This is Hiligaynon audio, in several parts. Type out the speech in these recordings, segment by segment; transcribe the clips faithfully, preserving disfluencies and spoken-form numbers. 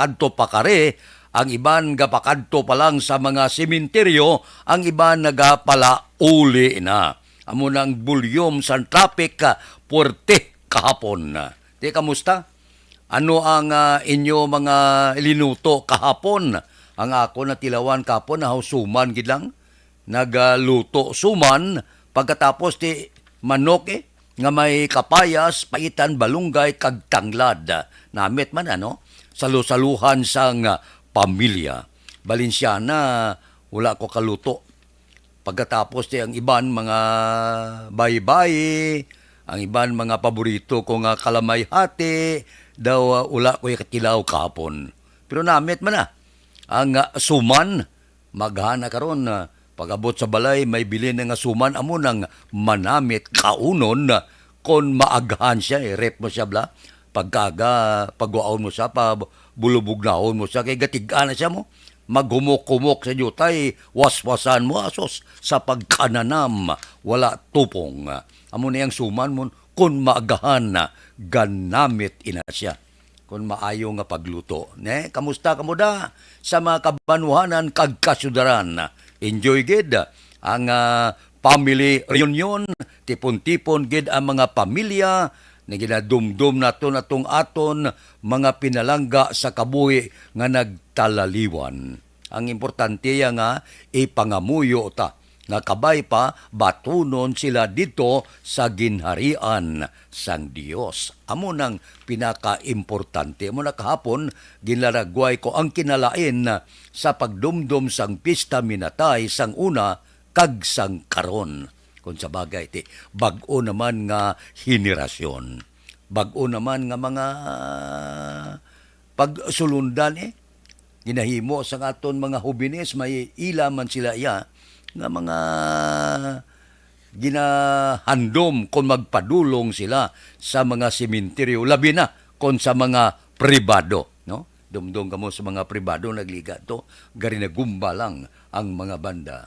kadto pa kari, ang iban gapakadto pa lang sa mga sementeryo, ang iban nagapalauli na. Amo na ang volume sang traffic, ah, puwerte kahapon. Ti, kamusta? Ano ang, ah, inyo mga linuto kahapon? Ang ako natilawan kahapon, nahusuman gid lang. Nagaluto suman, pagkatapos ti manok, eh, nga may kapayas, paitan, balunggay, kag tanglad. Namit man, ano? Salusaluhan sang, ah, pamilya. Balinsyana, wala ko kaluto. Pagkatapos ti ang iban mga baybay, ang iban mga paborito ko nga kalamay hati, daw, ah, wala ko katilaw kahapon. Pero namit man na. Ang, ah, suman, maghana karon, ah, pag-abot sa balay, may bilin na nga suman, amo nang manamit kaunon, ah, kon maaghan siya, eh, ref mo siya, bla. Pagkaga, pagwaon mo siya, pa bulubugnahon mo siya, kay gatig-a na siya mo. Maghumok-humok sa diutay, waswasan mo, asos, sa pagkananam, wala tupong. Amo na yang suman mo, kon maagahan na, ganamit ina siya. Kon maayo nga pagluto. Ne? Kamusta kamo da sa mga kabanwahanan kag kasyudaran? Enjoy gid ang, ah, family reunion, tipon-tipon gid ang mga pamilya, nga ginadumdom naton atong aton mga pinalangga sa kabuhi nga nagtalaliwan. Ang importante ya nga ipangamuyo ta nga kabay pa batunon sila didto sa ginharian sang Dios. Amo nang pinakaimportante. Amo na kahapon, ginlaragway ko ang kinalain sa pagdumdom sang Pista Minatay sang una kag sang karon. Kung sa bagay, ti, bag-o naman nga henerasyon. Bag-o naman nga mga pagsulundan, eh. Ginahimo sang aton mga hubines, may ila man sila iya, nga mga ginahandom kon magpadulong sila sa mga sementeryo, labi na kon sa mga pribado, no? Dumdom kamo sa mga pribado, nagliga to, gari nagumba lang ang mga banda.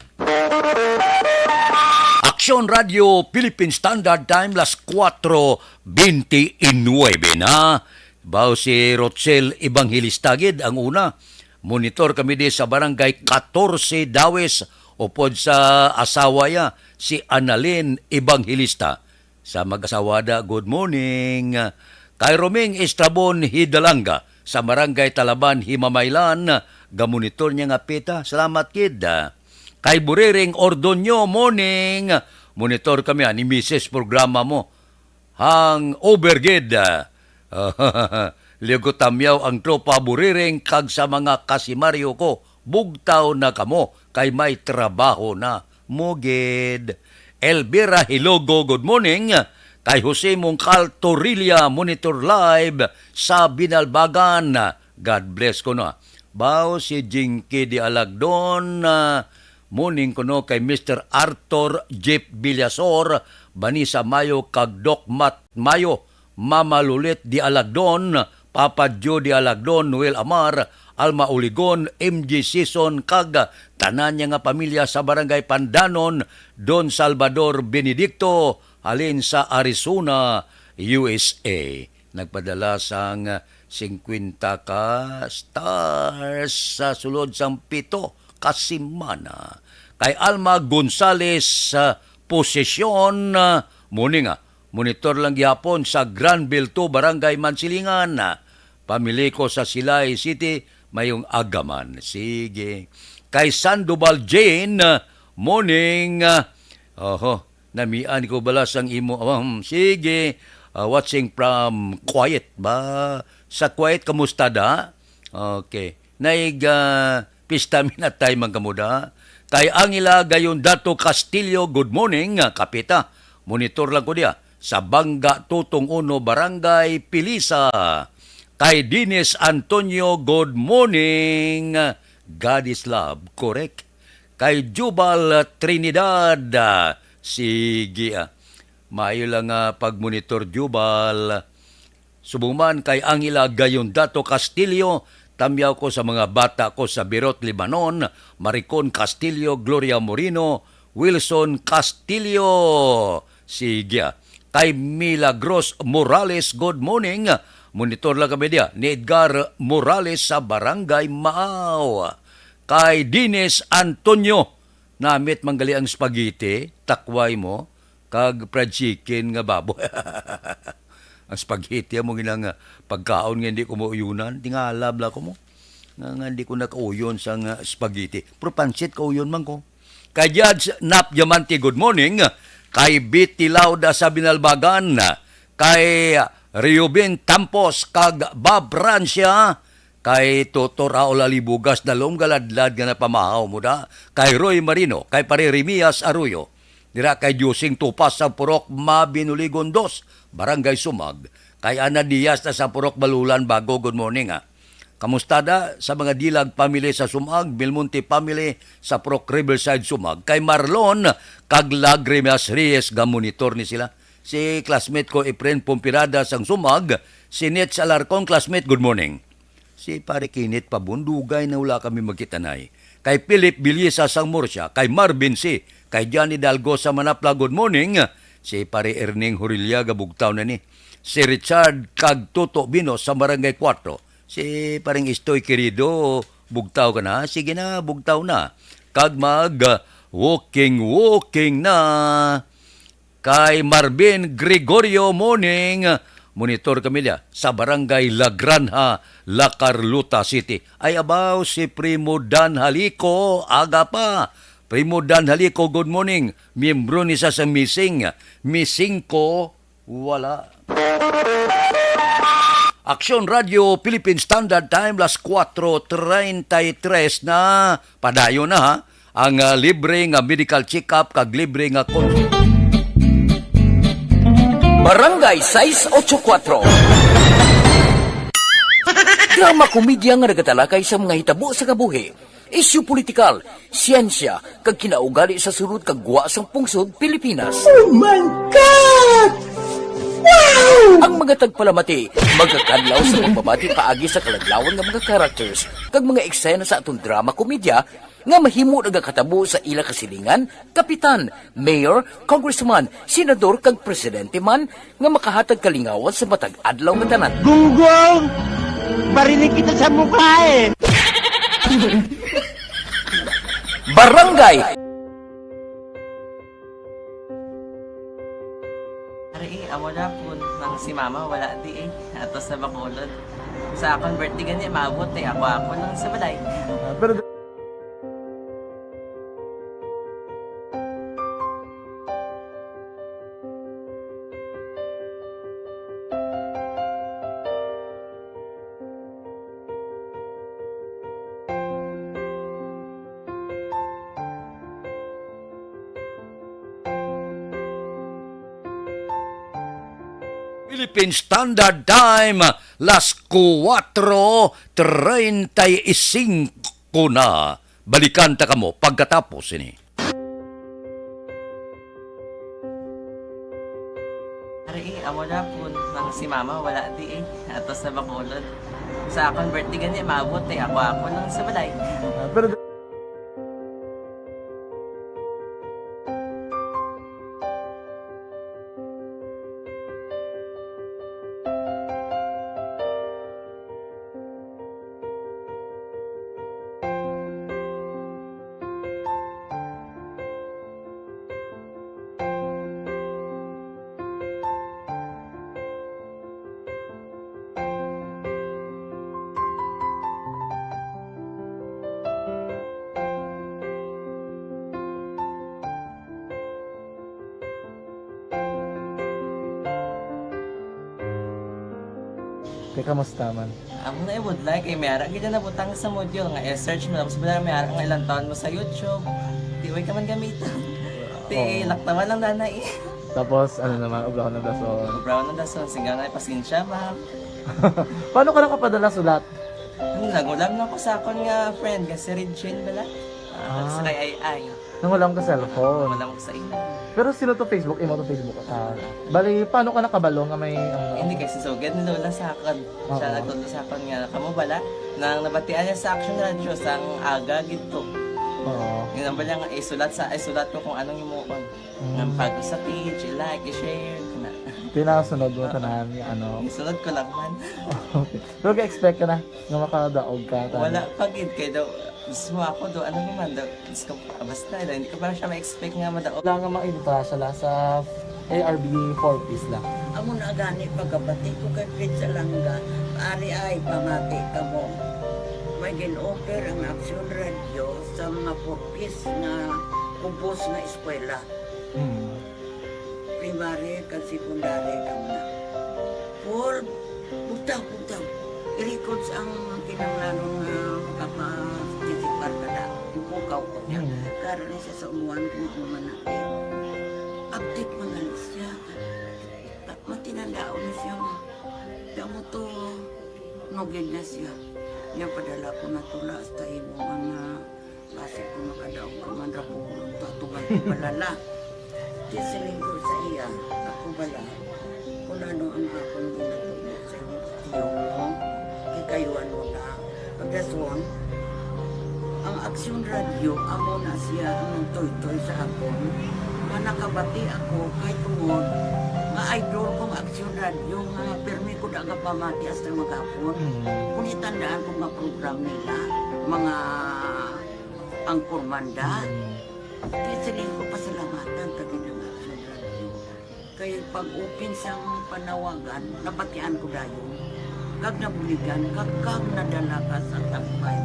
Aksyon Radio Philippine Standard Time, las kuwatro bente y nuebe na. Baw si Rochelle Evangelista gid ang una. Monitor kami di sa Barangay Catorce Dawes, upod sa asawa ya, si Annalyn Evangelista. Sa mag-asawada, good morning. Kay Roming Estrabon Hidalanga, sa Barangay Talaban, Himamaylan, gamonitor niya nga pita. Salamat gid. Kay Buriring Ordonio, morning. Monitor kami, ah, ni Misis programa mo. Hangover gid. Ligo tamyaw ang tropa Buriring kag sa mga kasimaryo ko. Bugtaw na kamo kay may trabaho na mo gid. Elvira Hilogo, good morning. Kay Jose Mongcal Torilla, monitor live sa Binalbagan. God bless ko na. Bao si Jinky di Alagdon, ah, morning kuno kay Mister Arthur Jeep Villasor, Vanessa Mayo kag Doc Matt Mayo, Mama Lulit di Alagdon, Papa Joe di Alagdon, Noel Amar, Alma Uligon, M G Season, kag tanan niya nga pamilya sa Barangay Pandanon, Don Salvador Benedicto, halin sa Arizona, U S A. Nagpadala sang singkwenta ka stars sa sulod sang pito ka semana. Kay Alma Gonzales, ah, Posesyon, ah, morning, ah, monitor lang gihapon sa Granville two, Barangay Mansilingan. Pamili ko sa Silay City, mayong agaman. Sige. Kay Sandoval Jane, ah, morning, ah, oho, namian ko bala sang imo. Um, sige, ah, watching from Kuwait ba? Sa Kuwait, kamusta da? Okay. Naig, ah, Pista Minatay man kamo da. Kay Angela Gayondato Castillo, good morning, ah, kapita. Monitor lang ko diya sa Bangga Tutong Uno, Barangay Pilisa. Kay Dennis Antonio, good morning. God is love, correct. Kay Jubal Trinidad, ah, sige, ah. Maayo lang nga pagmonitor, Jubal. Subong man kay Angela Gayondato Castillo, tamyaw ko sa mga bata ko sa Beirut, Lebanon, Maricon Castillo, Gloria Moreno, Wilson Castillo. Sige, ah. Kay Milagros Morales, good morning. Monitor lang kami diya ni Edgar Morales sa Barangay Maaw. Kay Dennis Antonio, namit man gali ang spaghetti, takway mo, kag fried chicken nga baboy. Ang spaghetti amo ginang pagkaon nga hindi ko mauyunan, tingala bala ko mo. Nga, nga hindi ko nakauyon sang, ah, spaghetti. Pero pansit kauyon man ko. Kay Judge Nap Diamante, good morning. Kay Betty Lauda sa Binalbagan. Kay Reubin Tampos kag Bob Francia. Kay Toto Raul Alibugas, dalom galadlad nga napamahaw mo da. Kay Roy Marino, kay Pare Remias Arroyo. Dira kay Diosing Tupas sa Purok Mabinuligon dos, Barangay Sumag. Kay Ana Diaz na sa Purok Balulan, Bago, good morning, ha. Kamusta da sa mga Dilag family sa Sumag, Belmonte family sa Purok Riverside, Sumag? Kay Marlon kag Lagrimas Reyes, ga monitor ni sila. Si classmate ko, Efren Pompirada sang Sumag, si Nets Alarcon, classmate, good morning. Si Pare Kinit Pabon, dugay na wala kami magkitanay. Kay Philip Bilisa sang Murcia, kay Marvin C, kay Johnny Dalgo sa Manapla, good morning. Si Pare Erning Horilia, ga bugtaw na ni. Si Richard kag Toto Bino sa Barangay Cuatro. Si Pareng Istoy Querido, bugtaw ka na? Sige na, bugtaw na. Kag mag, ah, walking, walking na. Kay Marvin Gregorio, morning. Monitor kami diya sa Barangay La Granja, La Carlota City. Ay, abaw, si Primo Dan Halico, aga pa. Primo Dan Halico, good morning. Miyembro ni sa, sa Missing. Missing ko, wala. Aksyon Radio Philippine Standard Time, las kuwatro treinta y tres na. Padayon na, ha. Ang, ah, libre nga medical check-up kag libre nga cons- Barangay sais ocho kuwatro. Drama komedya nga nagatalakay sa mga hitabo sa kabuhi, isyu politikal, siyensya, kag kinaugali sa sulod kag gwa sang pungsod Pilipinas. Oh my God! Wow! Ang mga tagpalamati magakadlaw sa pagbabati paagi sa kaladlawan nga mga characters kag mga eksena sa aton drama komedya nga mahimo nagakatabo sa ila kasilingan, kapitan, mayor, congressman, senador, kag presidente man nga makahatag kalingawan sa matag adlaw nga tanan. Gunggong! Barinig kita sa mukha eh! Barangay Ari, eh, amo na po nang si mama wala di eh. Ato sa Bacolod. Sa akon birthday gani, maabot eh. Ako, ako lang sa balay. Ah, pero Philippine Standard Time, las kuwatro treinta y cinco na. Balikan ta kamo pagkatapos sini. Ari, eh, amo na po nang si mama wala di eh. Ato sa Bacolod. Sa akon birthday gani, maabot eh. Ako, ako lang sa balay. Ah, pero Kay kamusta man? Amo na ibudlay kay may ara gid na butang sa module nga i-search mo, tapos bala may ara nga ilang taon mo sa YouTube. Di way ka man gamiton. Ti Oo. Laktawan lang nanay. Tapos, ano naman, ubrahon ng dason. Ubrahon ng dason, singgaw na, pasensya, ma'am. Paano ka nakapadala sulat? Ano, nagulam lang ko sa akon nga friend, nga si Regine bala. Ah, Ah. Sa kay Ay Ay. Nangulam ka cellphone? Nangulam ko sa imo. Pero sino to Facebook? Imo to Facebook? Ah, bali, paano ka nakabalo nga may, ano? Hindi, kay si Sugad ni Lola sa akon. Siya Oo. Nagtudlo sa akon nga, kamo bala, nang nabatian niya sa Action Radio, sang aga gid to. Oo. Yun ang bala nga, isulat sa, isulat ko kung anong himuon. Mm. Nga bago sa page, i-like, i-share, na. Pinasunod mo tanan nga ano. Gisunod ko lang man. Okay. Pero ga-expect ka na nga makadaog ka, tama? Wala pa gid, kay daw, mismo ako daw, ano naman daw, is ko, ah, basta, hindi ko pa siya ma-expect nga madaog. Wala nga mainta siya la sa A R B four Ps la. Amo na gani pagkabati ko kay Fritz Alanga, ari ay pamati kamo. May gin-offer ang Aksyon Radio sa mga four Ps nga ubos nga eskwela. Hmm. Primary kag secondary kamo na. Paul, bugtaw, bugtaw. I-records ang kinahanglanon nga makaparticipar ka na. Ipukaw ko niya. Mm. Karon na siya sa umuan kung ano man natin. Update man gali siya. Ta-, matinandaon na siya nga. Kaya mo to, nugid na siya. Niya padala ko na tula hasta imo nga Basi kung makadaog ka man ra, pulong to, atuman ko bala la. Di siling ko sa iya, ako bala. Kung ano ang akong ginatubo sa inyo, tiyo mo, ikayuan mo na. Pagdason, ang Aksyon Radio, amo na siya ang nagtoytoy sa akon. Nga nakabati ako, kay tungod, nga idol kong Aksyon Radio, nga pirmi ko da nga pamati hasta maghapon. Mm. Kung itandaan ko nga program nila, mga Ang Kurmanda. Mm. Kaya siling ko, pasalamatan ta gid ang Aksyon Radio. Kay pag-open sang panawagan, nabatian ko dayon. Kag nabuligan, kag, kag nadala ka sa tampay.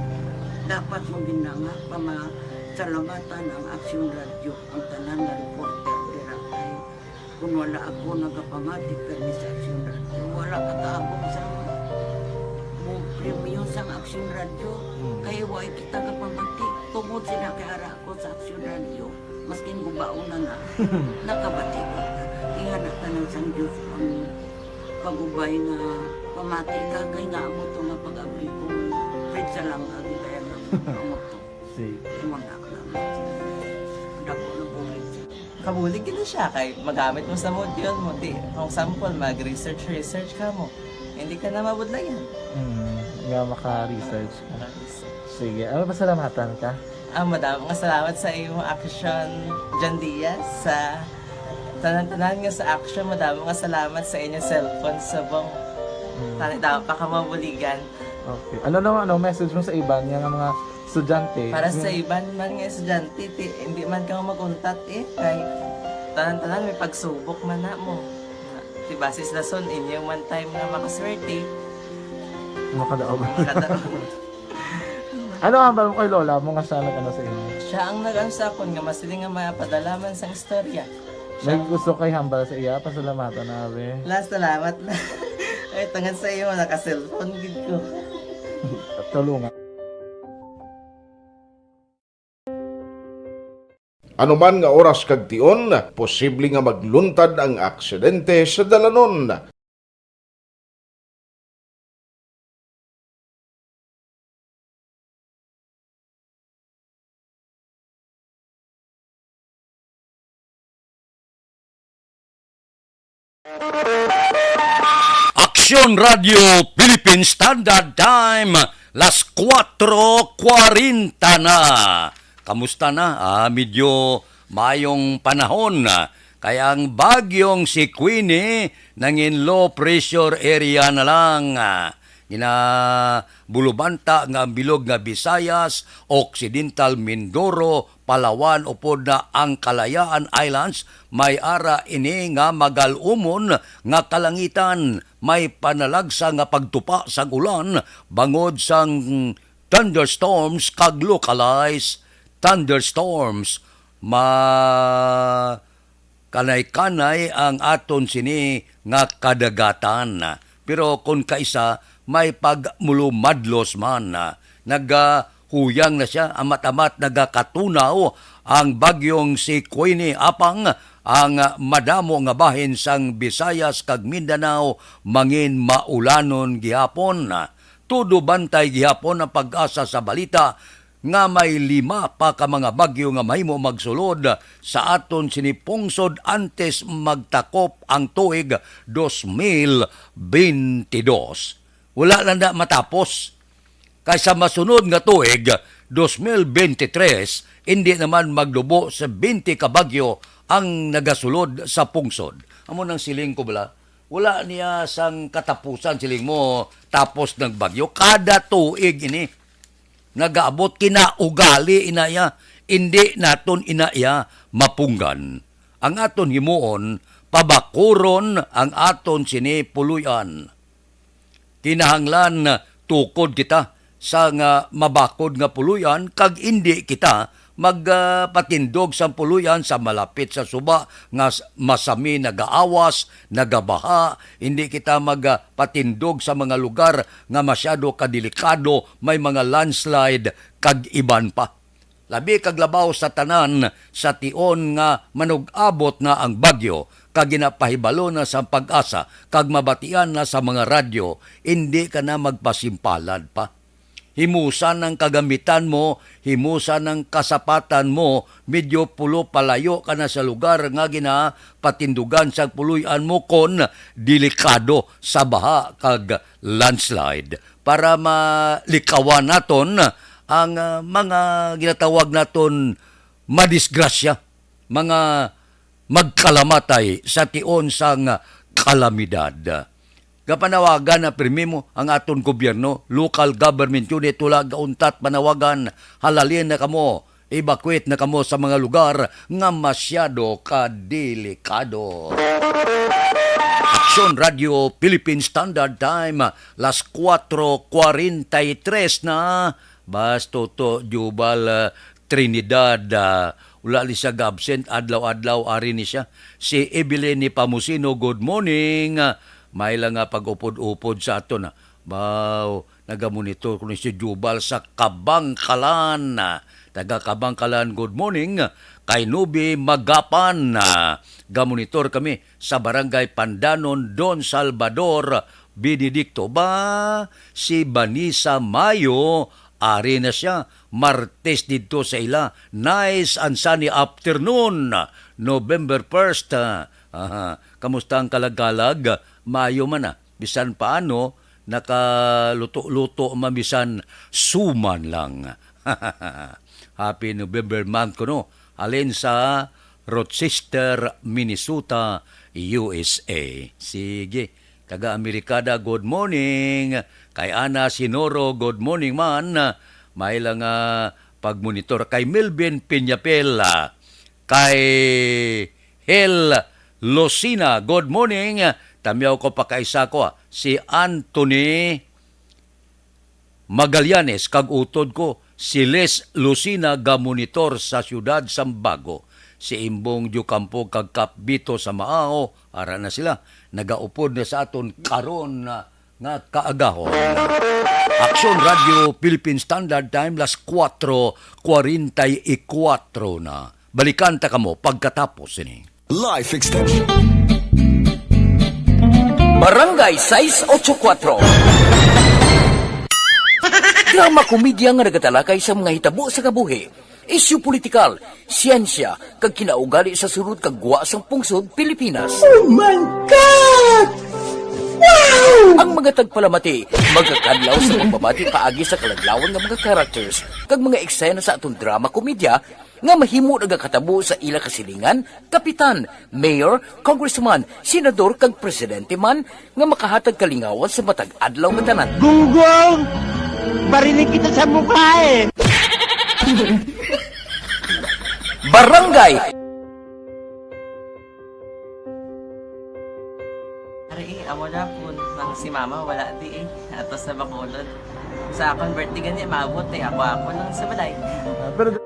Dapat mo gid na nga pamasalamatan ang Aksyon Radio, ang tanan nga reporter dira kay Kung wala ako nagapamati permi sa Aksyon Radio, wala ka kaabot sa mo premyo sang Aksyon Radio. Hmm. Kay wa kita gapamati. Tungod sila kay ara ako sa Aksyon Radio, maskin gubaon na na, nakabati ko. Ingana tanan sang Diyos ang pag-ubay nga pamati ka kay nga amo to nga pag-abli ko. Fred sa lang agi kaya nga amo to. Sige. Imo na, amo to. Dako na bulig siya. Kabulig gid na siya kay magamit mo sa module mo. Di, for example, mag-research, research ka mo. Hindi ka na mabudlayan. Mm, nga maka-research ka. Maka-research. Sige, ano, pasalamatan ka? Ah, madamo nga salamat sa imo Aksyon, John Diaz, sa tanan-tanan nga sa Aksyon. Madamo nga salamat sa inyo cellphone subong. Mm. Tani, damo pa ka mabuligan. Okay. Ano naman, ano, message mo sa iban nga, nga mga estudyante? Para sa Yung iban man nga estudyante, ti, hindi man ka mag-untat eh. Kay tanan-tanan may pagsubok man na mo. Ti basis lason, inyo man time nga makaswerte. Makadaog. Makadaog. Ano ang hambal mo kay lola mo nga siya nag-ano sa inyo? Siya ang nag-ano sa akon nga masiling nga mapadala man sang istorya. May gusto kay hambal sa iya, pasalamatan na, abi. La, salamat na. Ay, tungod sa iyo, naka-cellphone gid ko. Tulungan. Ano man nga oras kag tion, posible nga magluntad ang aksidente sa dalanon. Aksyon Radio Philippine Standard Time, las kuwatro kwarenta na. Kamusta na? Ah, medyo mayong panahon, ah, kay ang bagyong si Queenie nangin low pressure area na lang. Ah, ginabulubanta nga ang bilog nga Visayas, Occidental Mindoro, Palawan, upod na ang Kalayaan Islands, may ara ini nga magal-umon nga kalangitan, may panalagsa nga pagtupa sang ulan bangod sang thunderstorms kag localized thunderstorms. Ma-, kanay-kanay ang aton sini nga kadagatan. Pero kon kaisa, may pagmulumadlos man. Nagahuyang na sia, amat-amat nagakatunaw ang bagyong si Queenie, apang ang madamo nga bahin sang Visayas kag Mindanao mangin maulanon gihapon. Todo bantay gihapon ang PAGASA sa balita nga may lima pa ka mga bagyo nga mahimo magsulod sa aton sini pungsod antes magtakop ang tuig dos mil bentidós. Wala lang na matapos, kay sa masunod nga tuig, dos mil bentitres, hindi naman maglubo sa bente ka bagyo ang nagasulod sa pungsod. Amo nang siling ko bala, Wala niya sang katapusan, siling mo, tapos ng bagyo. Kada tuig ini, nagaabot, kinaugali ina iya. Indi naton ina iya mapunggan. Ang aton himuon, pabakuron ang aton sini puloy-an. Kinahanglan tukod kita sa nga mabakod nga puloy-an, kag indi kita magpatindog sang puloy-an sa malapit sa suba nga s-, masami nagaawas, nagabaha. Hindi kita magpatindog sa mga lugar nga masyado kadelikado, may mga landslide, kag iban pa. Labi kag labaw sa tanan, sa tion nga manug-abot na ang bagyo, kag ginapahibalo na sa PAGASA, kag mabatian na sa mga radyo, indi ka na magpasimpalad pa. Himusa nang kagamitan mo, himusa nang kasapatan mo, medyo pulo palayo ka na sa lugar nga ginapatindugan sang puloy-an mo kon delikado sa baha kag landslide, para malikawan naton ang, ah, mga ginatawag naton madisgrasya, mga magkalamatay sa tion sang kalamidad. Gapanawagan na pirmi mo ang aton gobyerno, local government unit, wala gauntat panawagan, halalin na kamo, evacuate na kamo sa mga lugar nga masyado ka delikado. Aksyon Radio Philippine Standard Time, las kuwatro kwarenta y tres na. Bas, Toto Jubal, ah, Trinidad, ah, wala ni siya ga-absent, adlaw-adlaw ari ni siya. Si Evelyn ni Pamusino, good morning. Ah, may lang nga pag-upod-upod sa aton, ah. Baw, nagamonitor ko ni si Jubal sa Kabangkalan. Ah, taga Kabangkalan, good morning. Kay Nubi Magapan, ah, gamonitor kami sa Barangay Pandanon, Don Salvador Benedicto. Ba, si Vanessa Mayo, ari na siya, Martes didto sa ila. Nice and sunny afternoon, November first. Aha, kamusta ang kalagalag? Maayo man, ah. Bisan paano, nakaluto-luto man bisan suman lang. Happy November month kuno. Halin sa Rochester, Minnesota, U S A. Sige. Taga Amerikada, good morning. Kay Ana Sinoro, good morning man. May lang, ah, pagmonitor. Kay Melvin Peñapela, kay Hel Lucina, good morning. Tamyaw ko pa kaisa ko, ah, si Anthony Magallanes, kag utod ko si Les Lucina, gamonitor sa siyudad sang Bago. Si Imbong Diocampo kag Kap Vito sa Maao, ara na sila. Nagaupod na sa aton karon na nga kaagahon. Aksyon Radio Philippine Standard Time, las kuwatro kwarenta y kuwatro na. Balikan ta kamo pagkatapos sini. Life Extension. Barangay sais ocho kuwatro. Drama komedya nga nagatalakay sa mga hitabo sa kabuhi, isyu politikal, siyensya, kag kinaugali sa sulod kag gwa sang pungsod Pilipinas. Oh my God! Wow! Ang mga tagpalamati magakadlaw sa pagbabati paagi sa kaladlawan nga mga characters kag mga eksena sa aton drama komedya nga mahimo nagakatabo sa ila kasilingan, kapitan, mayor, congressman, senador, kag presidente man, nga makahatag kalingawan sa matag adlaw nga tanan. Gunggong! Barinig kita sa mukha eh! Barangay! Ari, eh, amo na po. Nang si mama, wala di eh. Ato sa Bacolod. Sa akon birthday gani, maabot eh. Ako-ako lang sa balay. Ah, pero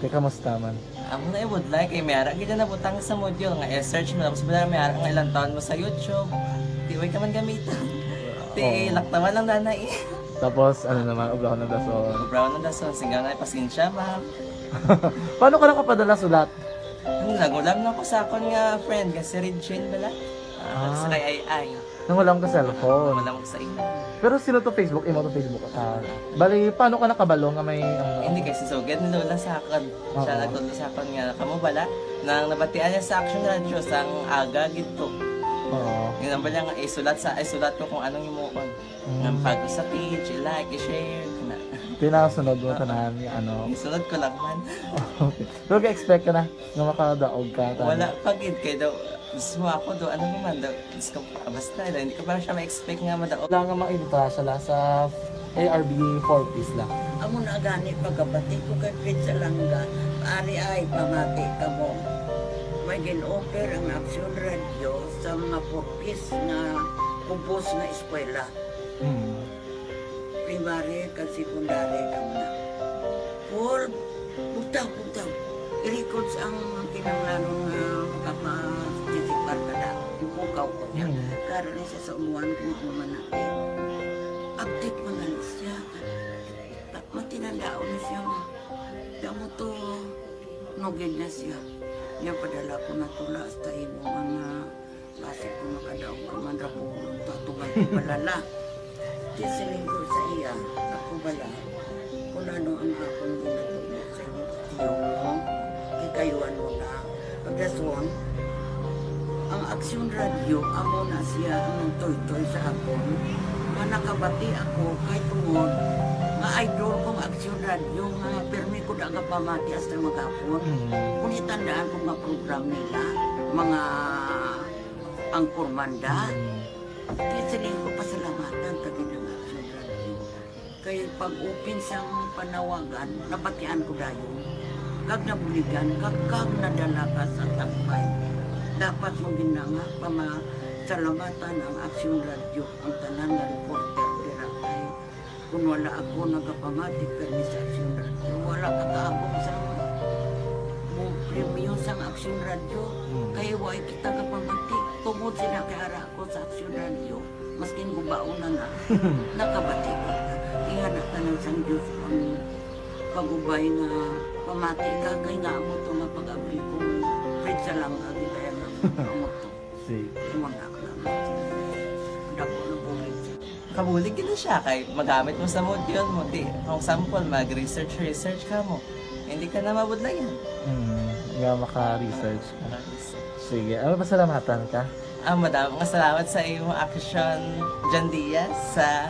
Te, kamusta man? Amo na, I would like, eh, may ara gid na butang sa module nga i-search mo, tapos wala may ara nga ilang taon mo sa YouTube. Di, way ka man gamitan. Ti, oo, laktawan lang, nanay. Tapos, ano naman, ubrahon ng dason. Ubrahon ng dason, singgaw na, pasensya, ma'am. Paano ka nakapadala sulat? Ano, nangulam lang ko sa akon nga friend, nga si Regine bala. Ah, ah, sa kay Ay Ay. Nangulam ka cellphone? Nangulam ko sa imo. Pero sino to Facebook? Imo to Facebook? Ah, bali, paano ka nakabalo nga may, ano? Hindi, kay si Sugad ni Lola sa akon. Siya, oo, nagtudlo sa akon nga, kamo bala, nang nabatian niya sa Action Radio, sang aga gid to. Oo. Yun ang bala nga, isulat sa, isulat ko kung anong himuon. Mm. Nga pag sa page, i-like, i-share, na. Pinasunod mo, ah, tanan, nga ano. Isunod ko lang man. Okay. Pero ka-expect ka na nga makadaog ka, tanan? Wala pa gid, kay daw, mismo ako do, ano ba man daw, Diyos ko, ah, basta, hindi ko pa siya ma-expect nga madaog. Wala nga mainta siya la sa A R B four Ps la. Amo na gani pagkabati ko kay Fred Salanga, ari ay pamati kamo. May gin-offer ang Action Radio sa mga four Ps nga kubos nga eskwela. Mm. Primary kag secondary kamo na. Paul, bugtaw, bugtaw. I-records ang kinahanglanon nga makaparticipar ka na. Ipukaw ko niya. Mm. Karon ni siya sa umuan kung ano man na. Update man gani siya. Ta-, matinandaon na siya nga. Kamo to, nugid na siya. Niya padala ko na tula hasta imo nga Basi kung makadaog ka man ra po, tatugan ko palala. Di siling ko sa iya, ako bala, kung ano ang akong ginatulog sa inyo, tiyo mo, kay kayuan mo na. Pagdason, ang Aksyon Radyo, amo na siya ang nagtoytoy sa akon, nga nakabati ako kay tungod nga idol kong Aksyon Radyo, nga pirmi ko nagapamati hasta maghapon. Mm. Kung itandaan ko nga program nila, mga Anchorman da. Mm. Kaya siling ko, pasalamatan ta gid ang Action Radio. Kay pag-open sang panawagan, nabatian ko dayon. Kag nabuligan, kag, kag nadala ka sa tagbay. Dapat mo gid na nga pamasalamatan ang Action Radio, ang tanan nga reporter dira kay Kung wala ako nagapamati permi sa Aksyon Radyo, wala ka kaabot sa mo premyo sang Aksyon Radyo. Hmm. Kay wa kita kapamati. Tungod sila kay ara ako sa Aksyon Radyo, maskin gubaon na na, nakabati ko. Ingana ka ng sang Diyos ang pag-ubay nga pamati ka kay nga amo to nga pag-abli ko. Pwede sa lang ka, di kaya nga amo to. Sige. Imo na, dako na bulig. Kabulig gid na siya kay magamit mo sa module mo. Di, kung sample, mag-research, research ka mo. Hindi ka na mabudlayan. Mm, nga maka-research ka. Maka-research. Sige, ano, pasalamatan ka? Ah, madamo nga salamat sa imo, Action John Diaz, sa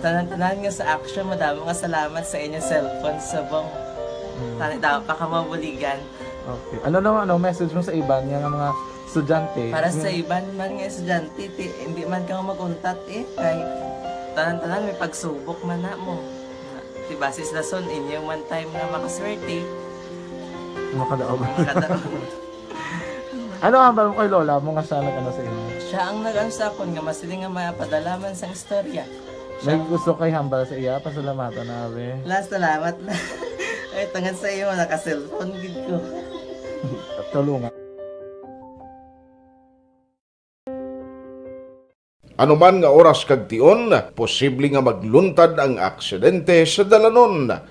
tanan-tanan nga sa Action. Madamo nga salamat sa inyo cellphone subong. Mm. Tani daw pa ka mabuligan. Okay. Ano naman, ano, message mo sa iban nga, nga mga estudyante? Para sa iban man nga estudyante, ti, hindi man ka mag-untat, eh, kay tanan-tanan may pagsubok man na mo. Ti, basi sa dason, inyo man time nga makaswerte. Makadaog. Makadaog. Ano ang hambal mo kay lola mo nga siya nag-ano sa inyo? Siya ang nag-ano sa akon nga masiling nga mapadala man sang istorya. May gusto kay hambal sa iya, pasalamatan na, abi. La, salamat na. Ay, tungod sa imo, naka-cellphone gid ko. Tulungan. Ano man nga oras kag tion, posible nga magluntad ang aksidente sa dalanon.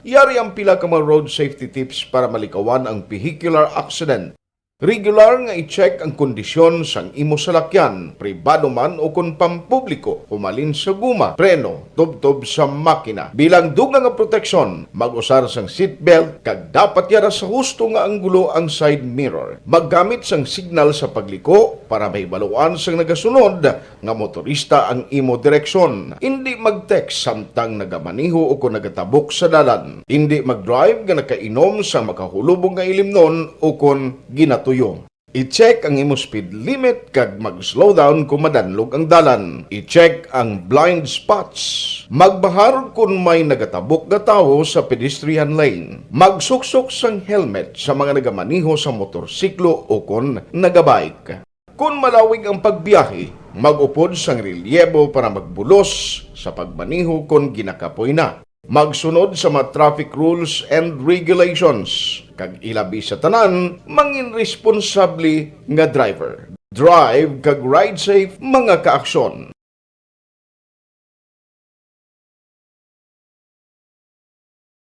Yari ang pila ka mga road safety tips para malikawan ang vehicular accident. Regular nga i-check ang kondisyon sang imo salakyan, pribado man o kon pampubliko, humalin sa guma, preno, tubtob sa makina. Bilang dugang nga proteksyon, mag-usar sang seatbelt kag dapat yara sa husto nga anggulo ang side mirror. Maggamit sang signal sa pagliko para mahibaluan sang nagasunod nga motorista ang imo direksyon. Indi mag-text samtang nagamaneho o kon nagatabok sa dalan. Indi mag-drive nga nakainom sa makahulubong nga ilimnon o kon ginatuyo. I-check ang imo speed limit kag mag-slow down kon madanlog ang dalan. I-check ang blind spots. Magbahar kon may nagatabok nga tawo sa pedestrian lane. Magsuksok sang helmet sa mga nagamaneho sa motorsiklo o kon nagabike. Kon malawig ang pagbiyahe, Mag-upod sang relyebo para magbulos sa pagmaneho kon ginakapoy na. Magsunod sa mga traffic rules and regulations, kag ilabi sa tanan, mangin responsable nga driver. Drive kag ride safe, mga kaaksyon.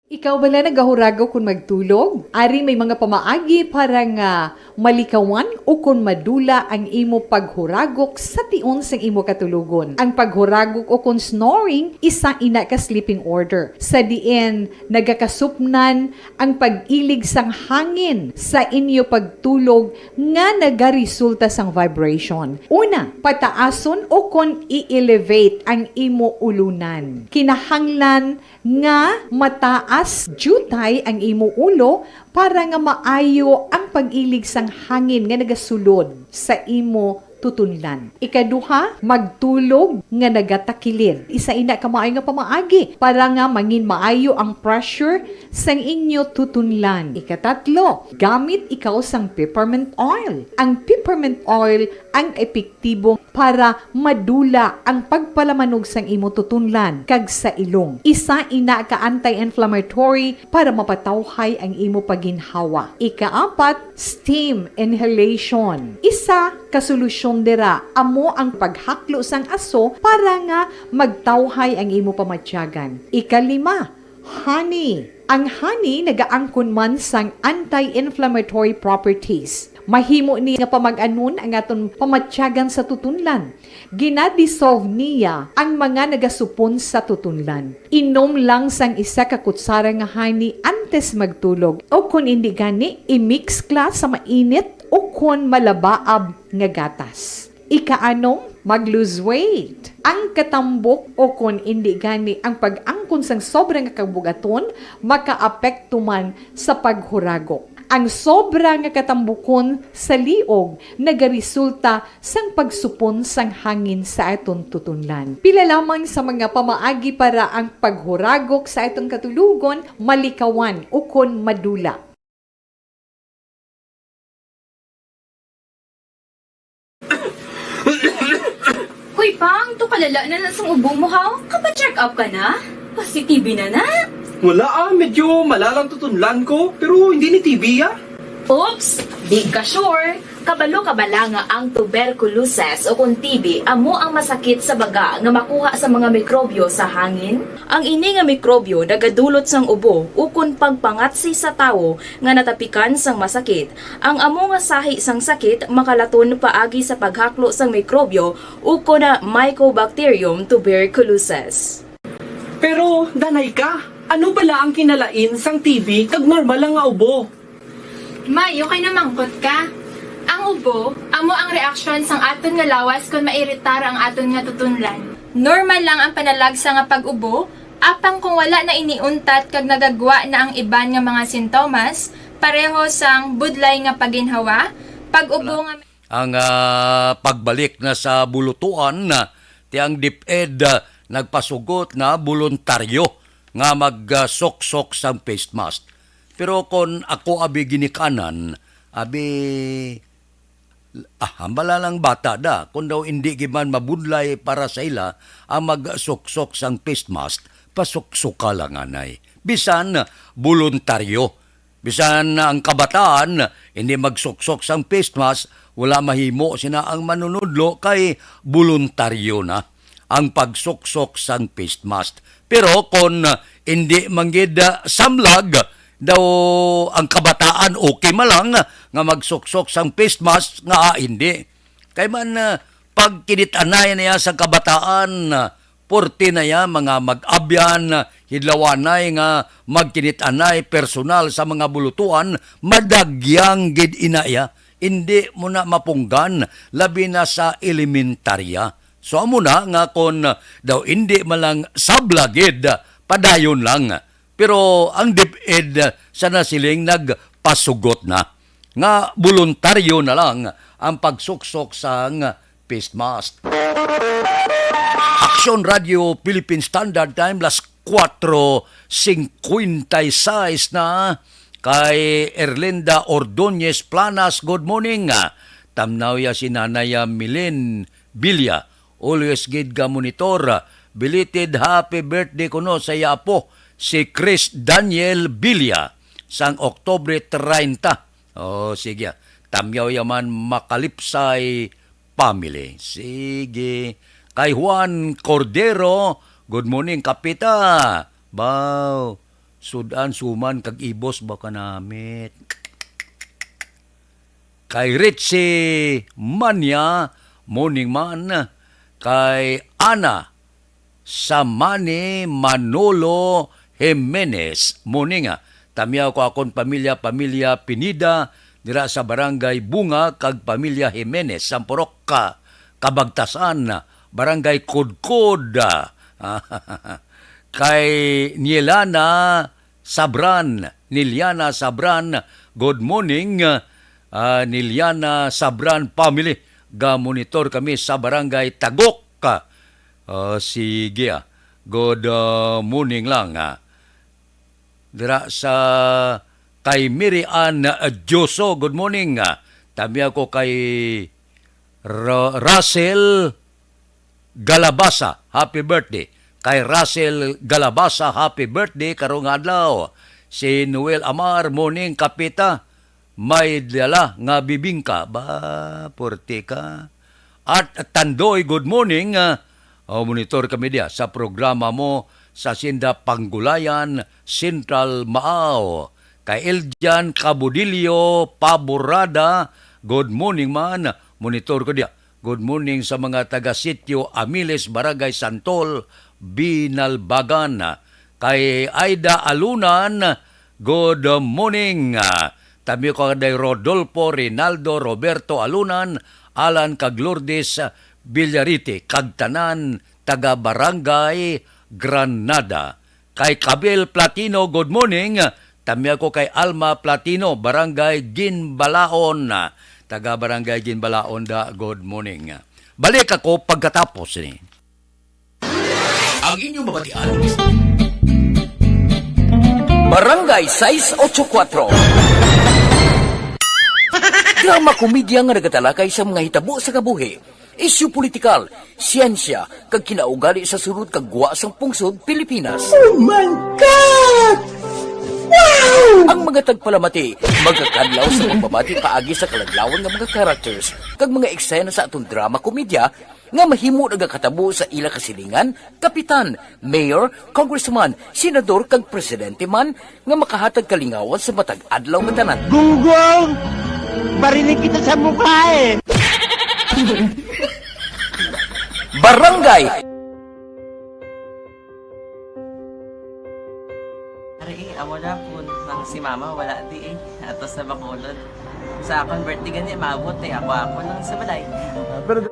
Ikaw bala nagahuragok kon magtulog? Ari may mga pamaagi para nga malikawan ukon madula ang imo paghuragok sa tion sang imo katulogon. Ang paghuragok ukon snoring, isa ina ka sleeping order, sa diin nagakasupnan ang pag-ilig sang hangin sa inyo pagtulog nga nagaresulta sang vibration. Una, pataason ukon i-elevate ang imo ulunan. Kinahanglan nga mataas diutay ang imo ulo para nga maayo ang pag-ilig sang hangin nga nagasulod sa imo tutunlan. Ikaduha, magtulog nga nagatakilid. Isa ina ka maayo nga pamaagi para nga mangin maayo ang pressure sang inyo tutunlan. Ikatatlo, gamit ikaw sang peppermint oil. Ang peppermint oil ang epektibo para madula ang pagpalamanog sang imo tutunlan kag sa ilong. Isa ina ka anti-inflammatory para mapatawhay ang imo paginhawa. Ikaapat, steam inhalation. Isa ka solusyon dira amo ang paghaklo sang aso para nga magtawhay ang imo pamatyagan. Ikalima, honey. Ang honey nagaangkon man sang anti-inflammatory properties. Mahimo ni nga pamag-anon ang aton pamatyagan sa tutunlan. Ginadissolve niya ang mga nagasupon sa tutunlan. Inom lang sang isa ka kutsara nga honey antes magtulog, o kon indi gani, i-mix ka sa mainit o kon malabaab nga gatas. Ikaanom, mag-lose weight. Ang katambok o kon indi gani ang pag-angkon sang sobra nga kabugaton makaapekto man sa paghuragok. Ang sobra nga katambukon sa liog nagaresulta sang pagsupon sang hangin sa aton tutunlan. Pila lamang sa mga pamaagi para ang paghuragok sa aton katulogon malikawan ukon madula. Hoy, Pang, to kalala na na sang ubo mo, ha? Kapa-check up ka na? Pasi-T B na na? Wala, ah, medyo malalang tutunlan ko, pero hindi ni T B, ah. Oops! Di ka sure? Kabalo ka bala nga ang tuberculosis o kon T B amo ang masakit sa baga nga makuha sa mga mikrobyo sa hangin? Ang ini nga mikrobyo nagadulot sang ubo ukon pagpangatsi sa tawo nga natapikan sang masakit. Ang amo nga sahi sang sakit makalaton paagi sa paghaklo sang mikrobyo ukon Mycobacterium tuberculosis. Pero, danay ka, ano bala ang kinalain sang T B kag normal lang nga ubo? May, okay na mangkot ka. Ang ubo, amo ang reaksyon sang aton nga lawas kon mairitar ang aton nga tutunlan. Normal lang ang panalagsa nga pag-ubo, apang kung wala na ini untat kag nagagwa na ang iban nga mga sintomas, pareho sang budlay nga paginhawa, pag-ubo nga ang, ah, pagbalik na sa bulutuan, ah, ti ang DepEd, ah, nagpasugot nga boluntaryo nga magsuksok sang face mask. Pero kon ako abi ginikanan, abi, ah, hambala lang bata da, kon daw indi gid man mabudlay para sa ila ang magsuksok sang face mask, pasuksoka lang anay. Bisan boluntaryo. Bisan ang kabataan hindi magsuksok sang face mask, wala mahimo sina ang manunudlo kay boluntaryo na ang pagsuksok sang face mask. Pero kon hindi man gid, ah, samlag daw ang kabataan, okay man lang nga magsuksok sang face mask nga, ah, hindi. Kay man, ah, pagkinit-anay niya sa kabataan, ah, porte na ya, mga mag-abyan, hidlawanay nga magkinit-anay personal sa mga bulutuan, madagyang gid ina ya. Indi mo na mapunggan, labi na sa elementarya. So, amo na nga kon daw indi man lang sablag gid, padayon lang. Pero ang DepEd sa nasiling nagpasugot na nga boluntaryo na lang ang pagsuksok sang face mask. Aksyon Radio Philippine Standard Time, las kuwatro singkwenta y seis na. Kay Erlinda Ordonez Planas, good morning. Tamnaw ya si Nanay, ah, Milen Bilya, always gid ga monitor. Belated happy birthday kuno sa iya apo, si Chris Daniel Bilya, sang Oktubre treinta. Oh, sige. Tamyaw yaman, Makalipsay family. Sige. Kay Juan Cordero, good morning, Kapita. Baw, sudan, suman, kag ibos ba kanamit? Kay Richie Manya, morning man. Kay Ana Samani Manolo Jimenez, morning, ah. Tamyaw ko akon pamilya, pamilya Pinida, dira sa Barangay Bunga, kag pamilya Jimenez, Sampurok, ka, Kabagtasan, Barangay Kudkod, ah. Kay Nielana Sabran, Niliana Sabran, good morning, ah, Niliana Sabran family. Ga-monitor kami sa Barangay Tagok. Ah, sige, ah. Good, ah, morning lang, ah. Dira sa kay Mary Ann, ah, Dioso, good morning, ah. Tamyaw ko kay Ru-, Russell Galabasa, happy birthday. Kay Russell Galabasa, happy birthday karong adlaw. Si Noel Amar, morning, Kapita. May dala nga bibingka. Ba, puwerte ka. At Tandoy, good morning. Ah, oh, monitor kami diya sa programa mo sa Sinda Panggulayan, Central Maaw. Kay Eljan Cabudillo Paborada, good morning man. Monitor ko diya. Good morning sa mga taga Sitio Amiles, Barangay Santol, Binalbagan. Kay Aida Alunan, good morning. Tamyaw ko kay Rodolfo, Rinaldo, Roberto Alunan, Alan kag Lourdes Villarite, kag tanan taga Barangay Granada. Kay Kabel Platino, good morning. Tamyaw ko kay Alma Platino, Barangay Ginbalaon. Taga Barangay Ginbalaon da, good morning. Balik ako pagkatapos ni. Ang inyong mabatian. Barangay sais ocho kuwatro. Drama komedya nga nagatalakay sa mga hitabo sa kabuhi, isyu politikal, siyensya, kag kinaugali sa sulod kag gwa sang pungsod Pilipinas. Oh my God! Wow! Ang mga tagpalamati magakadlaw sa pagbabati paagi sa kaladlawan nga mga characters kag mga eksena sa aton drama komedya nga mahimo nagakatabo sa ila kasilingan, kapitan, mayor, congressman, senador, kag presidente man nga makahatag kalingawan sa matag adlaw nga tanan. Gunggong! Barinig kita sa mukha eh! Barangay! Ari, eh, amo na po nang si mama wala di eh. Ato sa Bacolod. Sa akon birthday gani, maabot eh. Ako, ako lang sa balay. Ah, pero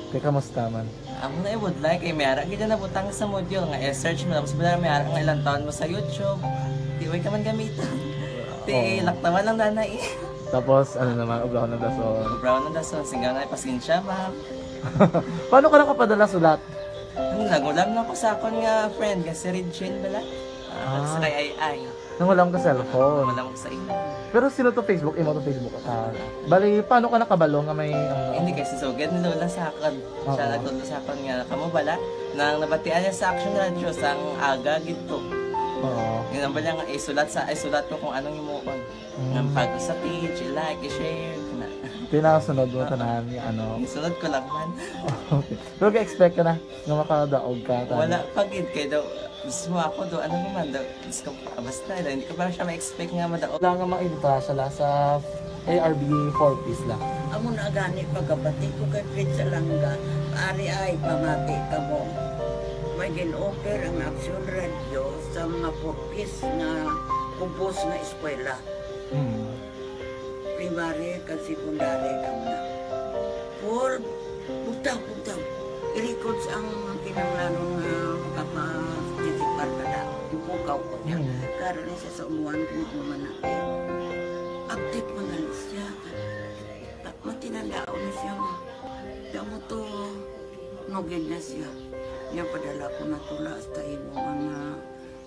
Kay kamusta man? Amo na, eh, budlay kay may ara gid na butang sa module nga i-search mo, tapos wala may ara nga ilang taon mo sa YouTube. Di way ka man gamiton. Ti, oo, laktawan lang, nanay. Tapos, ano naman, ubraw ng dason. Ubraw ng dason, singga na, pasensya, ma'am. Paano ka nakapadala sulat? Ano, nangulam lang ko sa akon nga friend, nga si Regine bala. Ah, ah, sa kay Ay Ay. Nangulam ka cellphone? Nangulam ko sa imo. Pero sino to Facebook? Imo to Facebook account? Bali, paano ka nakabalo nga may, ano? Hindi, kay si Sugad ni Lola sa akon. Oo. Siya nagtudlo sa akon nga, kamo bala, nang nabatian niya sa Action Radio, sang aga gid to. Oo. Yun ang bala nga, isulat sa, isulat ko kung anong himuon. Mm. Nga pag sa page, i-like, i-share, na. Pinasunod mo tanan, ano? Isunod ko lang man. Okay. Pero ka-expect ka na nga makadaog ka, tani? Wala pa gid, kay daw, mismo ako daw, ano naman daw, Diyos ko, ah, basta, daw, hindi ko pa siya ma-expect nga madaog. Wala nga maintra siya la sa A R B four Ps la. Amo na gani pagkabati ko kay Fred Salanga, ari ay pamati kamo. May gin-offer ang Aksyon Radyo sa mga four Ps nga compose nga eskwela. Mm. Primary kag secondary kag na. Paul, bugtaw, bugtaw. I-records ang kinahanglanon nga makaparticipar ka na. Ipukaw ko niya. Mm. Karon siya sa umuan kung ano man na. Update man gali siya. Matinandaon na siya mo. Kaya mo to, nugid na siya. Niya padala ko na tula hasta imo man nga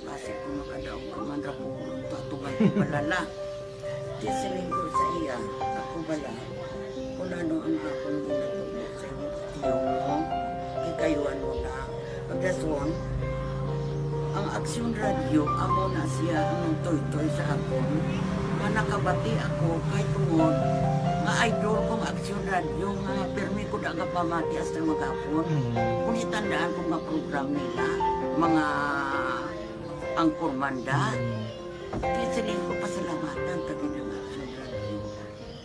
basi ko makadaog ka man ra ko. Patugan ko balala. Di siling ko sa iya, ako bala. Kung ano ang akong ginatubod sa iyo, tiyo mo, ikayuan mo na. Pagdason, ang Aksyon Radyo, amo na siya ang nagtoytoy sa akon. Nga nakabati ako, kay tungod, nga idol ko ang Aksyon Radyo, nga pirmi ko da nga pamati hasta maghapon. Mm. Kung itandaan ko nga program nila, mga angkor manda, Mm. di siling ko pasalamatan, kag ang Aksyon Radyo.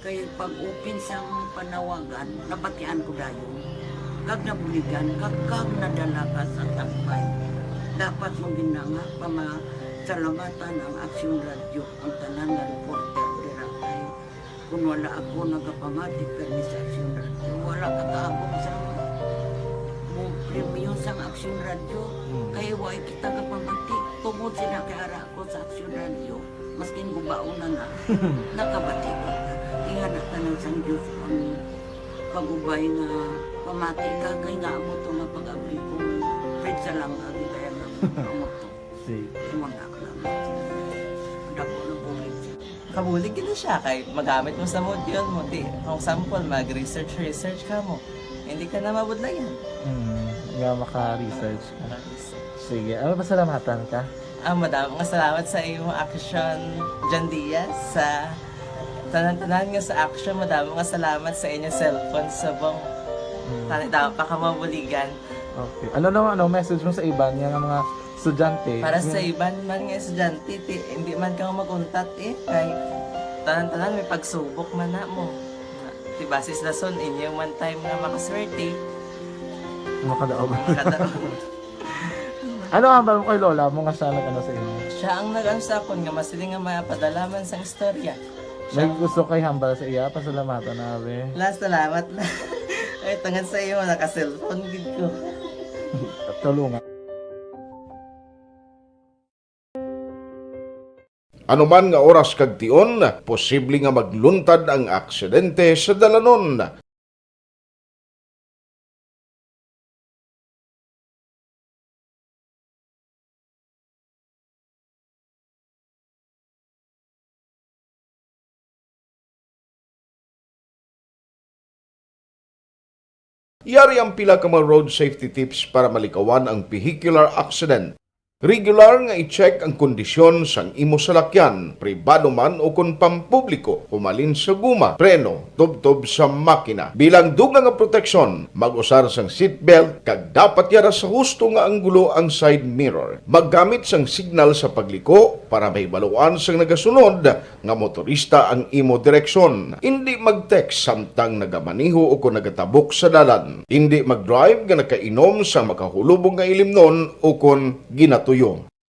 Kay pag-open sang panawagan, nabatian ko dayon. Kag nabuligan, kag, kag nadala ka sa tagbay. Dapat mo gina nga pamasalamatan ang Aksyon Radyo, ang tanan nga reporter dira kay kun wala ako nagapamati permi sa Aksyon Radyo, wala ka kaabot sa mo premyo sang Aksyon Radyo. Hmm. Kay wala kita gapamati. Tungod sila kay ara ako sa Aksyon Radyo, maskin gubaon na na, nakabati ko. Ingana tanan sang Diyos ang pag-ubay nga pamati ka, kay nga amo to nga pag-abli ko, Fred sa lang agi kaya nga amo to. Sige. Amo na lang. Dako na po. Kabulig gid siya kay magamit mo sa module mo. Di, kung sample, mag-research, research ka mo. Hindi ka na mabudlayan. Hmm, nga maka-research ka. Maka-research. Sige, ano, pasalamatan ka? Ah, madamo nga salamat sa imong Aksyon, John Diaz, sa tanan-tanan nga sa Aksyon. Madamo nga salamat sa inyong cellphone subong. Hmm. Tani, dapat pa ka mabuligan. Okay. Ano naman, ano, message mo sa iban nga, nga mga estudyante? Para sa Hmm. iban man nga estudyante, ti, hindi man ka maguntat eh. Kay tanan-tanan may pagsubok man na mo. Ti, basis lason, inyo man time nga makaswerte. Makadaog. Makadaog. Ano ang hambal mo kay lola mo nga siya nag-ano sa inyo? Siya ang nag-ano sa akon nga masiling nga mapadala man sang istorya. May Siya gusto kay hambal sa iya, pasalamatan na, be. La, salamat na. Ay, tungod sa iyo, naka-cellphone gid ko. Tulungan. Anuman nga oras kag tion, posible nga magluntad ang aksidente sa dalanon. Yari ang pila ka mga road safety tips para malikawan ang vehicular accident. Regular nga i-check ang kondisyon sang imo salakyan, pribado man o kon pampubliko, humalin sa guma, preno, tubtob sa makina. Bilang dugang nga proteksyon, mag-usar sang seatbelt kag dapat yara sa husto nga anggulo ang side mirror. Maggamit sang signal sa pagliko para mahibaluan sang nagasunod nga motorista ang imo direksyon. Indi mag-text samtang nagamaneho o kon nagatabok sa dalan. Indi mag-drive nga nakainom sa makahulubong nga ilimnon o kon ginatuyo.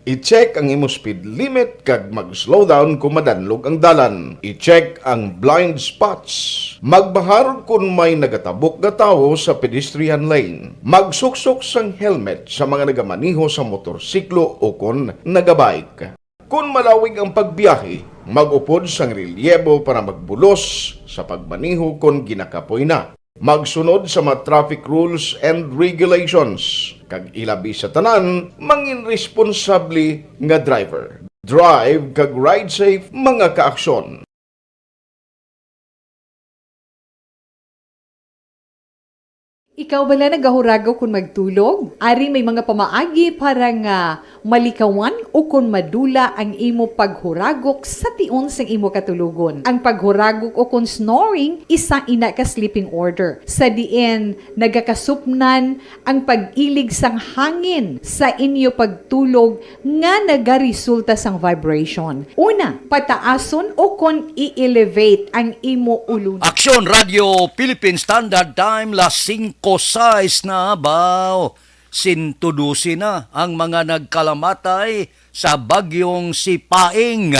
I-check ang imo speed limit kag mag-slow down kung madanlog ang dalan. I-check ang blind spots. Magbahar kon may nagatabok nga tawo sa pedestrian lane. Magsuksok sang helmet sa mga nagamaneho sa motorsiklo o kon nagabike. Kon malawig ang pagbiyahe, mag-upod sang relyebo para magbulos sa pagmaneho kon ginakapoy na. Magsunod sa mga traffic rules and regulations, kag ilabi sa tanan, mangin responsable nga driver. Drive kag ride safe, mga kaaksyon. Ikaw bala nagahuragok kon magtulog? Ari may mga pamaagi para nga malikawan o kon madula ang imo paghuragok sa tion sang imo katulogon. Ang paghuragok o kon snoring, isa ina ka sleeping order, sa diin nagakasupnan ang pag-ilig sang hangin sa inyo pagtulog nga nagaresulta sang vibration. Una, pataason o kon i-elevate ang imo ulo. Aksyon Radio Philippine Standard Time, las singko sais na, baw. Sento dose na ang mga nagkalamatay sa bagyong Sipaing.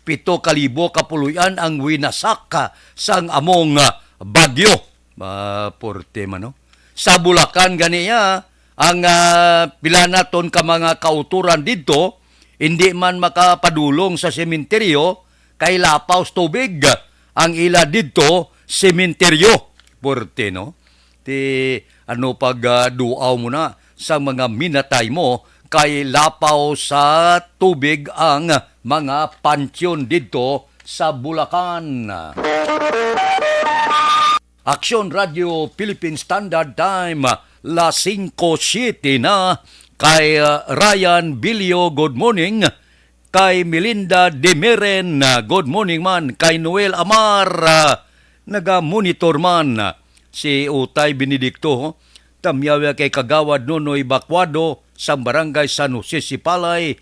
Pito ka libo ka puloy-an ang winasak sang among bagyo. Ah, porte man, no? Sa Bulacan gani, ah, ang, ah, pila naton ka mga kautoran didto, hindi man makapadulong sa sementeryo kay lapaw sa tubig ang ila didto sementeryo. Porte, no? Ti ano pag, ah, duaw mo na sa mga minatay mo kay lapaw sa tubig ang mga pansyon didto sa Bulacan. Aksyon Radio Philippine Standard Time, las singko siete na. Kay, uh, Ryan Bilio, good morning. Kay Melinda Demeren, uh, good morning man. Kay Noel Amar, uh, naga-monitor man. Si Utay Benedicto, tamyaw ya kay Kagawad Nonoy Bacuado sang Barangay San Jose Sipalay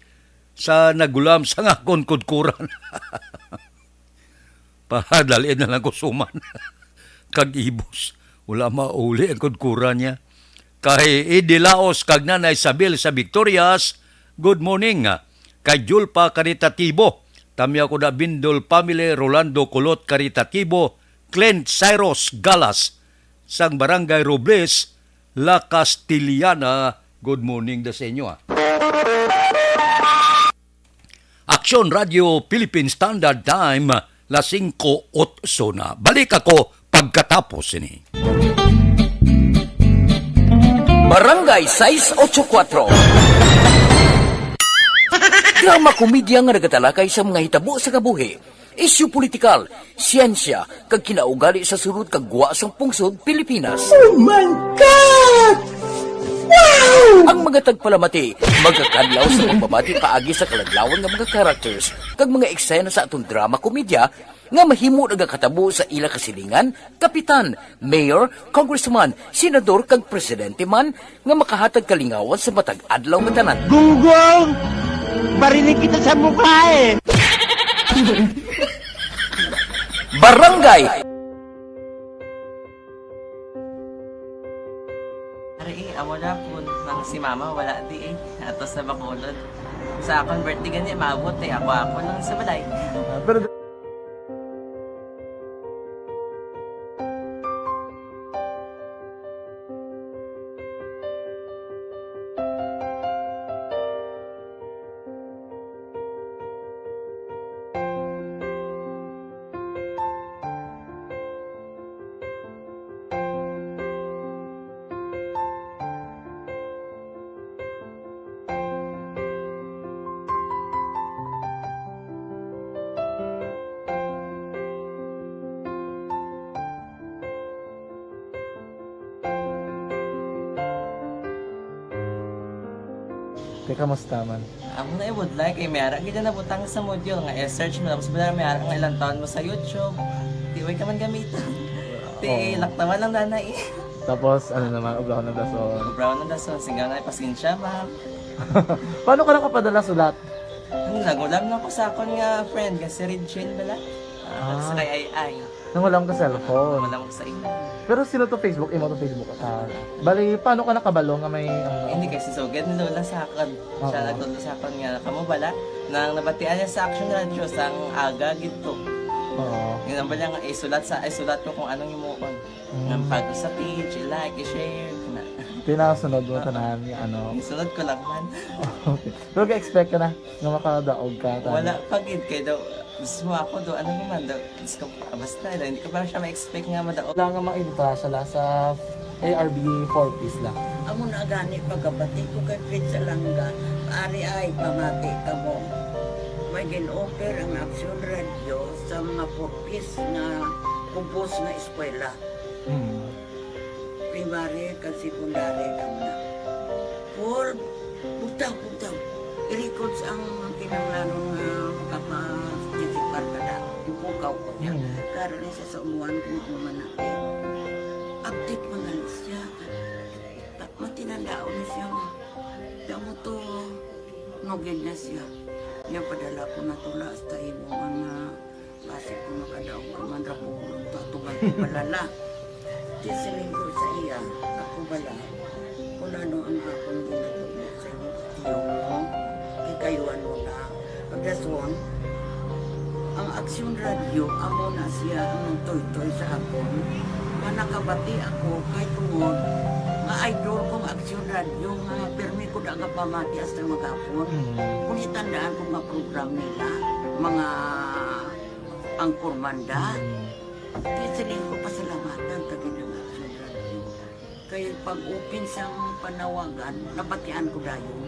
sa nagulam sang akon kudkuran. Padali na lang ko suman. Kag ibos, wala mauli ang kudkuran niya. Kay Eddie Laos kag Nanay Isabel sa Victorias, good morning. Kay Julpa Caritatibo, tamyaw ko na Bindol family, Rolando Kulot Caritatibo, Clint Cyrus Galas, sang Barangay Robles, La Castellana, good morning da sa inyo, ah. Aksyon Radio Philippine Standard Time, las singko otso na. Balik ako pagkatapos sini. Barangay sais otso kuwatro. Drama komedya nga nagatalakay sa mga hitabo sa kabuhi, isyu politikal, siyensya, kag kinaugali sa sulod kag gwa sang pungsod Pilipinas. Oh my God! Wow! Ang mga tagpalamati magakadlaw sa pagbabati paagi sa kaladlawan nga mga characters kag mga eksena sa aton drama komedya nga mahimo nagakatabo sa ila kasilingan, kapitan, mayor, congressman, senador, kag presidente man nga makahatag kalingawan sa matag adlaw nga tanan. Gunggong! Barinig kita sa mukha eh! Barangay! Ari, eh, amo na po, nang si mama, wala di eh. Atos na Bacolod. Sa akon birthday gani, maabot eh. Ako, ako lang sa balay. Ah, pero Te, kamusta man? Amo na, eh, budlay kay may ara gid na nabutang sa module nga i-search mo, tapos wala may ara nga ilang taon mo sa YouTube. Di way ka man gamiton. Ti, oo, laktawan lang, nanay. Tapos, ano naman, obrahon ng dason. Obrahon ng dason, singga nga, pasensya, ma'am. Paano ka nakapadala sulat? Ano, nagulam lang ko sa akon nga friend, nga si Regine bala. Ah, ah, sa kay Ay Ay. Nangulam ka cellphone. Wala mo sa imo. Pero sino to Facebook? Imo to Facebook account. Bali, paano ka nakabalo nga may, ano? Hindi, kasi sugad ni Lola sa akon. Siya, oo, nagtudlo sa akon nga, kamo bala, nang nabatian niya sa Action Radio, sang aga gid to. Oo. Yun ang bala nga, isulat sa, isulat ko kung anong himuon. Mm. Nang pag sa page, i-like, i-share, na. Tinasunod mo, ah, tanan nga, ano? Isunod ko lang man. Okay. Pero ga-expect ka na nga makadaog ka, tanan? Wala pa gid, kay daw, gusto mo ako, do, ano naman, do, Diyos ko, basta, hindi ko pa siya ma-expect nga madaog. Wala nga ma-entra siya la sa A R B four Ps la. Amo na gani pagkabati ko kay Fritz Alanga, ari ay pamati ka mo. May gin-offer ang Action Radio sa mga four Ps nga kubos nga eskwela. Hmm. Primary kag secondary kamo na. Paul, bugtaw, bugtaw. I-records ang kinahanglanon nga makapa-, Jessica ka na. Ipukaw ko niya. Hmm. Karon ni sa umuan kung ano man na, eh. Update man na siya. Ta-, matinandaon na siya, ma. Kaya mo to, nugid na siya. Niya padala ko na tula hasta imo man nga basi ko makadaog ka man ra po, tatuban ko balala. Di siling ko sa iya, ako bala. Kung Ano ang akong ginatubod sa inyo, tiyo mo? Kay kayo, ano na, ang rason, ang Aksyon Radyo, amo na siya ang nagtuytoy sa akon. Nga nakabati ako kay tungod nga idol kong Aksyon Radyo nga pirmi ko da gapamati hasta maghapon. Mm. Kung itandaan ko nga program nila, mga angkormanda, Mm. kaya siling ko pasalamatan ta gid ang Aksyon Radyo. Kay pag-open sang panawagan, nabatian ko dayon.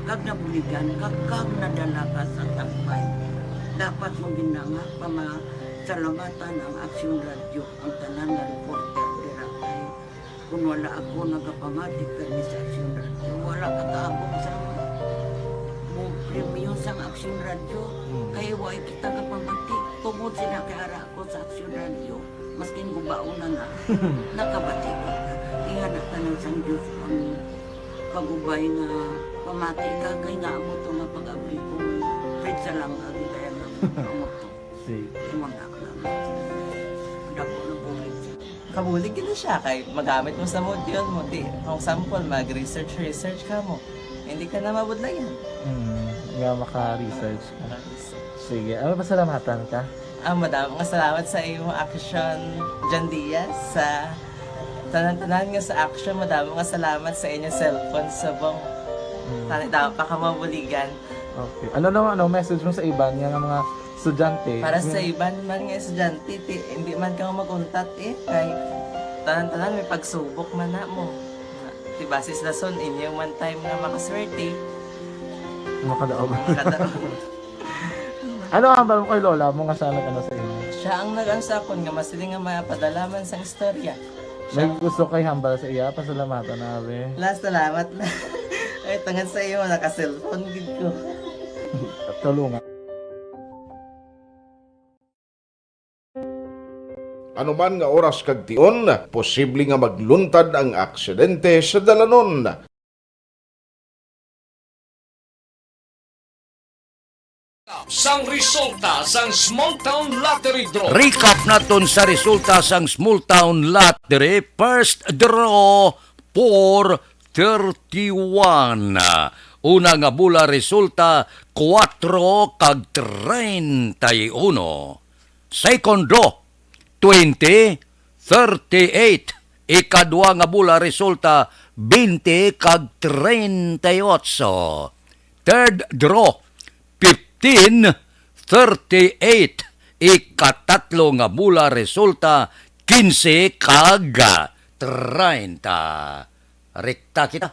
Kag nabuligan, kag, kag nadala ka sa tagbay. Dapat mo gid na nga pamasalamatan ang Aksyon Radyo, ang tanan nga reporter dira kay kung wala ako nagapamati kani sa Aksyon Radyo, wala ka kaabot sa mo premyo sang Aksyon Radyo. Hmm. Kay wa kita kapamati. Tungod sila kay ara ako sa Aksyon Radyo, maskin gubaon na na, nakabati ko. Ingana tanan sang Diyos ang pagubay nga pamati ka kay nga amo to nga pag-abri ko. Pizza lang ang gitaya nga amo to. Sige. Ingon na lang. Dako na bulig. Kabulig gid na siya kay magamit mo sa module mo. Di, for example, mag-research, research ka mo. Hindi ka na mabudlayan. Hmm, nga maka-research ka. Sige, ano, pasalamatan ka? Ah, madamo nga salamat sa imo, Action John Diaz, sa tanan-tanan nga sa Action. Madamo nga salamat sa inyo cellphone subong. Hmm. Tani daw pa ka mabuligan. Okay. Ano naman, ano, message mo sa iban nga, nga mga estudyante? Para sa iban man nga estudyante, ti, hindi man ka mag-untat eh. Kay tanan-tanan may pagsubok man na mo. Ti, base sa rason, inyo man time nga makaswerte. Makadaog. Makadaog. Ano ang hambal mo kay lola mo nga siya nag-ano sa inyo? Siya ang nag-ano sa akon nga masiling nga mapadala man sang istorya. May gusto kay hambal sa iya, pasalamatan na, be. La, salamat na. Ay, tungod sa iyo, naka-cellphone gid ko. Tulungan. Anuman nga oras kag tion, posible nga magluntad ang aksidente sa dalanon. Sang resulta sang Small Town Lottery Draw. Recap naton sa resulta sang Small Town Lottery first draw, four thirty-one. Una nga bula resulta, kuwatro kag treinta y uno. Second draw, twenty, thirty-eight. Ikadwa nga bula resulta, twenty kag treinta y ocho. Third draw, fifteen, thirty-eight. Ikatatlo nga bula resulta, quince kag treinta. Rekta kita.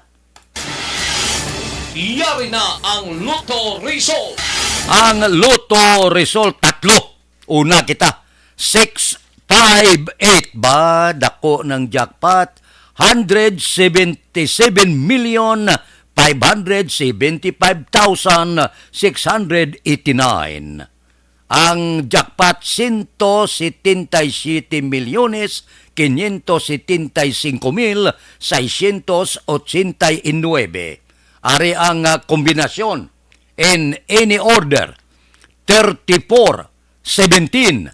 Yari na ang Lotto Result. Ang Lotto Result, tatlo. Una kita, six five eight ba? Dako ng jackpot, hundred seventy-seven million five hundred seventy-five thousand six hundred eighty-nine. Ang jackpot, ciento setenta y siete milyones quinientos setenta y cinco mil seiscientos ochenta y nueve. Ari ang, ah, kombinasyon in any order, thirty-four, seventeen,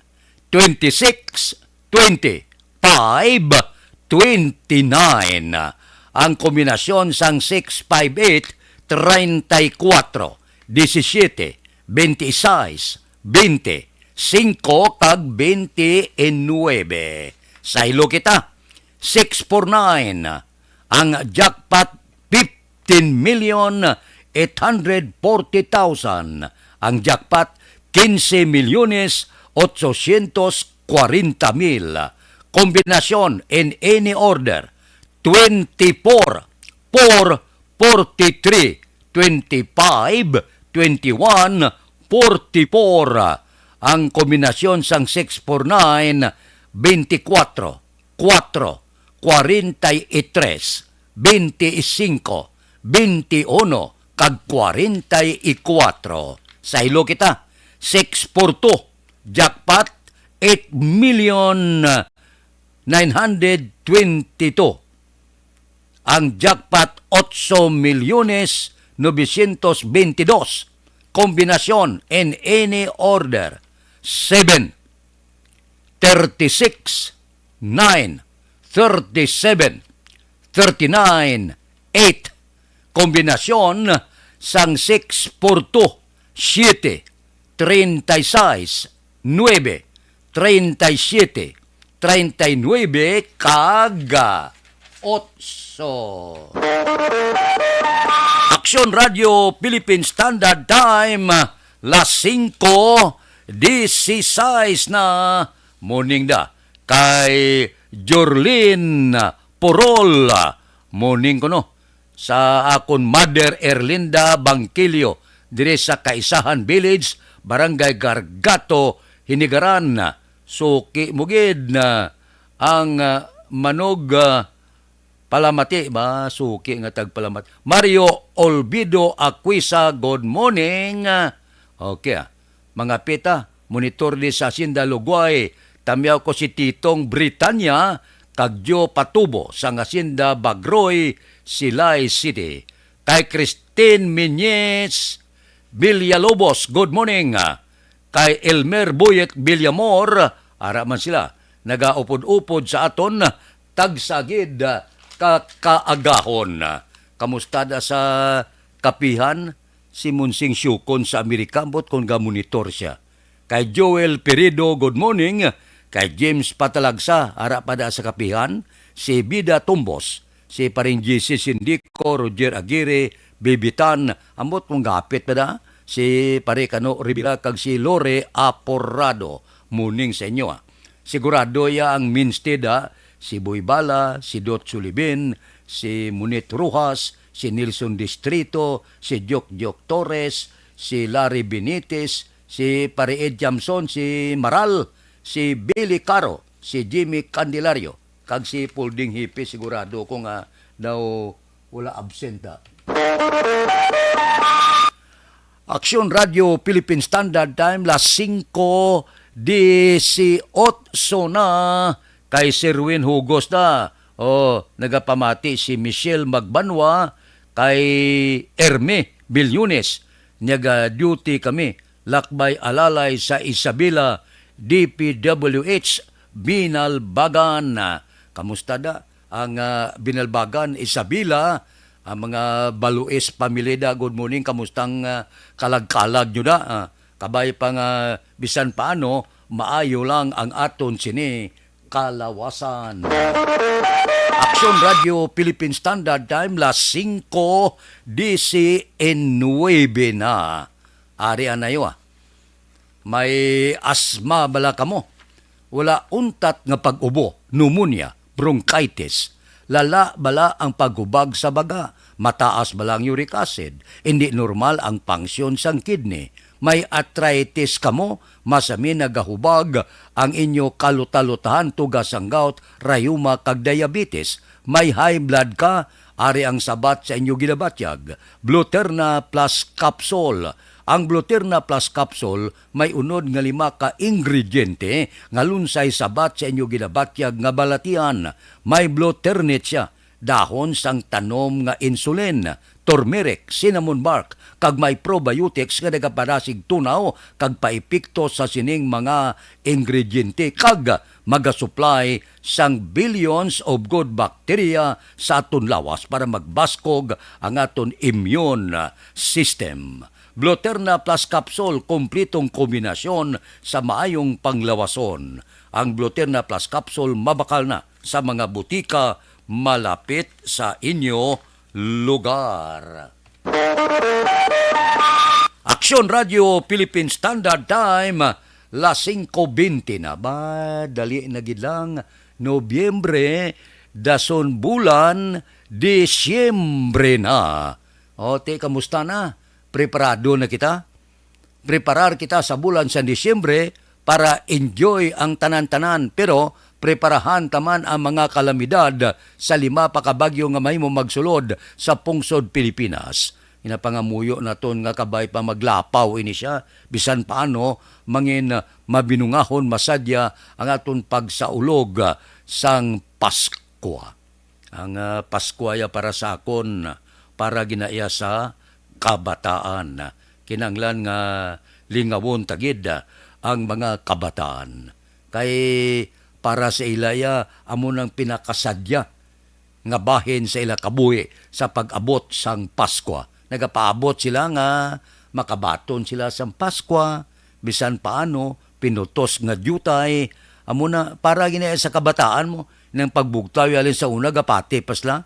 twenty-six, twenty-five, twenty-nine. Ang kombinasyon sang six five eight, treinta y cuatro, diecisiete, veintiséis, veinte, cinco, kag veintinuebe. Saylo kita, six four nine. Ang jackpot, fifteen million eight hundred forty thousand. Ang jackpot, quince milyones ochocientos cuarenta mil. Kombinasyon in any order, twenty-four, four, forty-three, twenty-five, twenty-one, forty-four. Ang kombinasyon sang six four nine, veinticuatro, cuatro, cuarenta y tres, veinticinco, veintiuno, kag cuarenta y cuatro. Saylo kita, six four two, jackpot, eight million nine hundred twenty-two. Ang jackpot, ocho milyones novecientos veintidós. Kombinasyon in any order, seven, thirty-six, nine, thirty-seven, thirty-nine, eight. Kombinasyon sang six four two, siete, treinta y seis, nuebe, treinta y siete, treinta y nuebe, kag otso. Aksyon Radio Philippine Standard Time, las singko dieciséis na. Morning da kay Jorlin Porol. Morning kuno sa akon mother Erlinda Bangkilio diri sa Kaisahan Village, Barangay Gargato, Hinigaran. Suki mo gid na ang, ah, manog, ah, palamati ba? Suki nga tagpalamat. Mario Olvido Aquisa, good morning. Okay, ah. Mga pita, monitor di sa Hacienda Lugway. Tamyaw ko si Titong Britanya, kag Joe Patubo sang Hacienda Bagroy, Silay City. Kay Christine Miñez Villalobos, good morning. Kay Elmer Boyet Villamor, ara man sila, nagaupod-upod sa aton, tagsa gid ka kaagahon. Kamusta da sa kapihan? Si Monsing Siukon sa Amerika, ambot kon gamonitor siya. Kay Joel Peredo, good morning. Kay James Patalagsa, ara pa da sa kapihan. Si Bida Tumbos, si Paring G C Sindico, Roger Aguirre, Bibitan, ambot kung gapit pa da. Si Pare Kano Rivera, kag si Lore Aporado. Morning sa inyo, ah. Sigurado ya ang Minstead, ah. Si Boy Bala, si Dot Sulibin, si Munit Rojas, si Nelson Distrito, si Jok Jok Torres, si Larry Benitez, si Pare Ed Jamson, si Maral, si Billy Caro, si Jimmy Candelario, kag si Pulding Hipi, sigurado ko nga daw wala absent, ah. Aksyon Radio Philippine Standard Time, las singko dieciocho na. Kay Sir Win Hugos na. Oh, nagapamati si Michelle Magbanwa, kay Ermi Bilyones. Naga-duty kami, Lakbay Alalay sa Isabela, D P W H, Binalbagan. Kamusta da ang, ah, Binalbagan, Isabela? Ang mga Balues family da, good morning. Kamusta ang, ah, kalag-kalag nyo da? Ah, kabay pa nga bisan paano, maayo lang ang aton sini kalawasan. Aksyon Radio Philippine Standard Time, las singko diecinuebe na. Ari anayo, ah. May asma bala kamo? Wala untat nga pag-ubo, pneumonia, bronchitis. Lala bala ang paghubag sa baga? Mataas bala ang uric acid? Hindi normal ang function sang kidney? May arthritis kamo? Masami nagahubag ang inyo kalutalutahan, tuga sang gout, rayuma, kag diabetes? May high blood ka? Ari ang sabat sa inyo ginabatyag. Bluterna Plus Capsule. Ang Bluterna Plus Capsule may unod nga lima ka ingrediente nga lunsay sabat sa inyo ginabatyag nga balatian. May Bluternit sia, dahon sang tanom nga insulin, turmeric, cinnamon bark, kag may probiotics nga nagapadasig tunaw kag paepekto sa sining mga ingrediente kag magasupply sang billions of good bacteria sa aton lawas para magbaskog ang aton immune system. Bluterna Plus Capsule, kompletong kombinasyon sa maayong panglawason. Ang Bluterna Plus Capsule mabakal na sa mga butika malapit sa inyo lugar. Aksyon Radio Philippine Standard Time, las singko bente na ba? Dali na gid lang. Nobyembre, dason bulan, Disyembre na. O, ti, kamusta na? Preparado na kita? Preparar kita sa bulan sa Disyembre para enjoy ang tanan-tanan, pero preparahan ta man ang mga kalamidad sa lima pa ka bagyo nga mahimo magsulod sa pungsod Pilipinas. Ginapangamuyo naton nga kabay pa maglapaw ini sia, bisan paano mangin mabinungahon masadya ang aton pagsaulog sang Paskwa. Ang, ah, Paskwa ya para sa akon, para gina iya sa kabataan. Kinahanglan nga lingawon ta gid, ah, ang mga kabataan. Kay para sa ila ya, amo nang pinakasadya nga bahin sa ila kabuhi sa pag-abot sang Paskwa. Nagapaabot sila nga makabaton sila sang Paskwa, bisan paano, pinutos nga diutay. Amo na, para gina sa kabataan mo, nang pagbugtaw yalin sa una, gapati pa sila.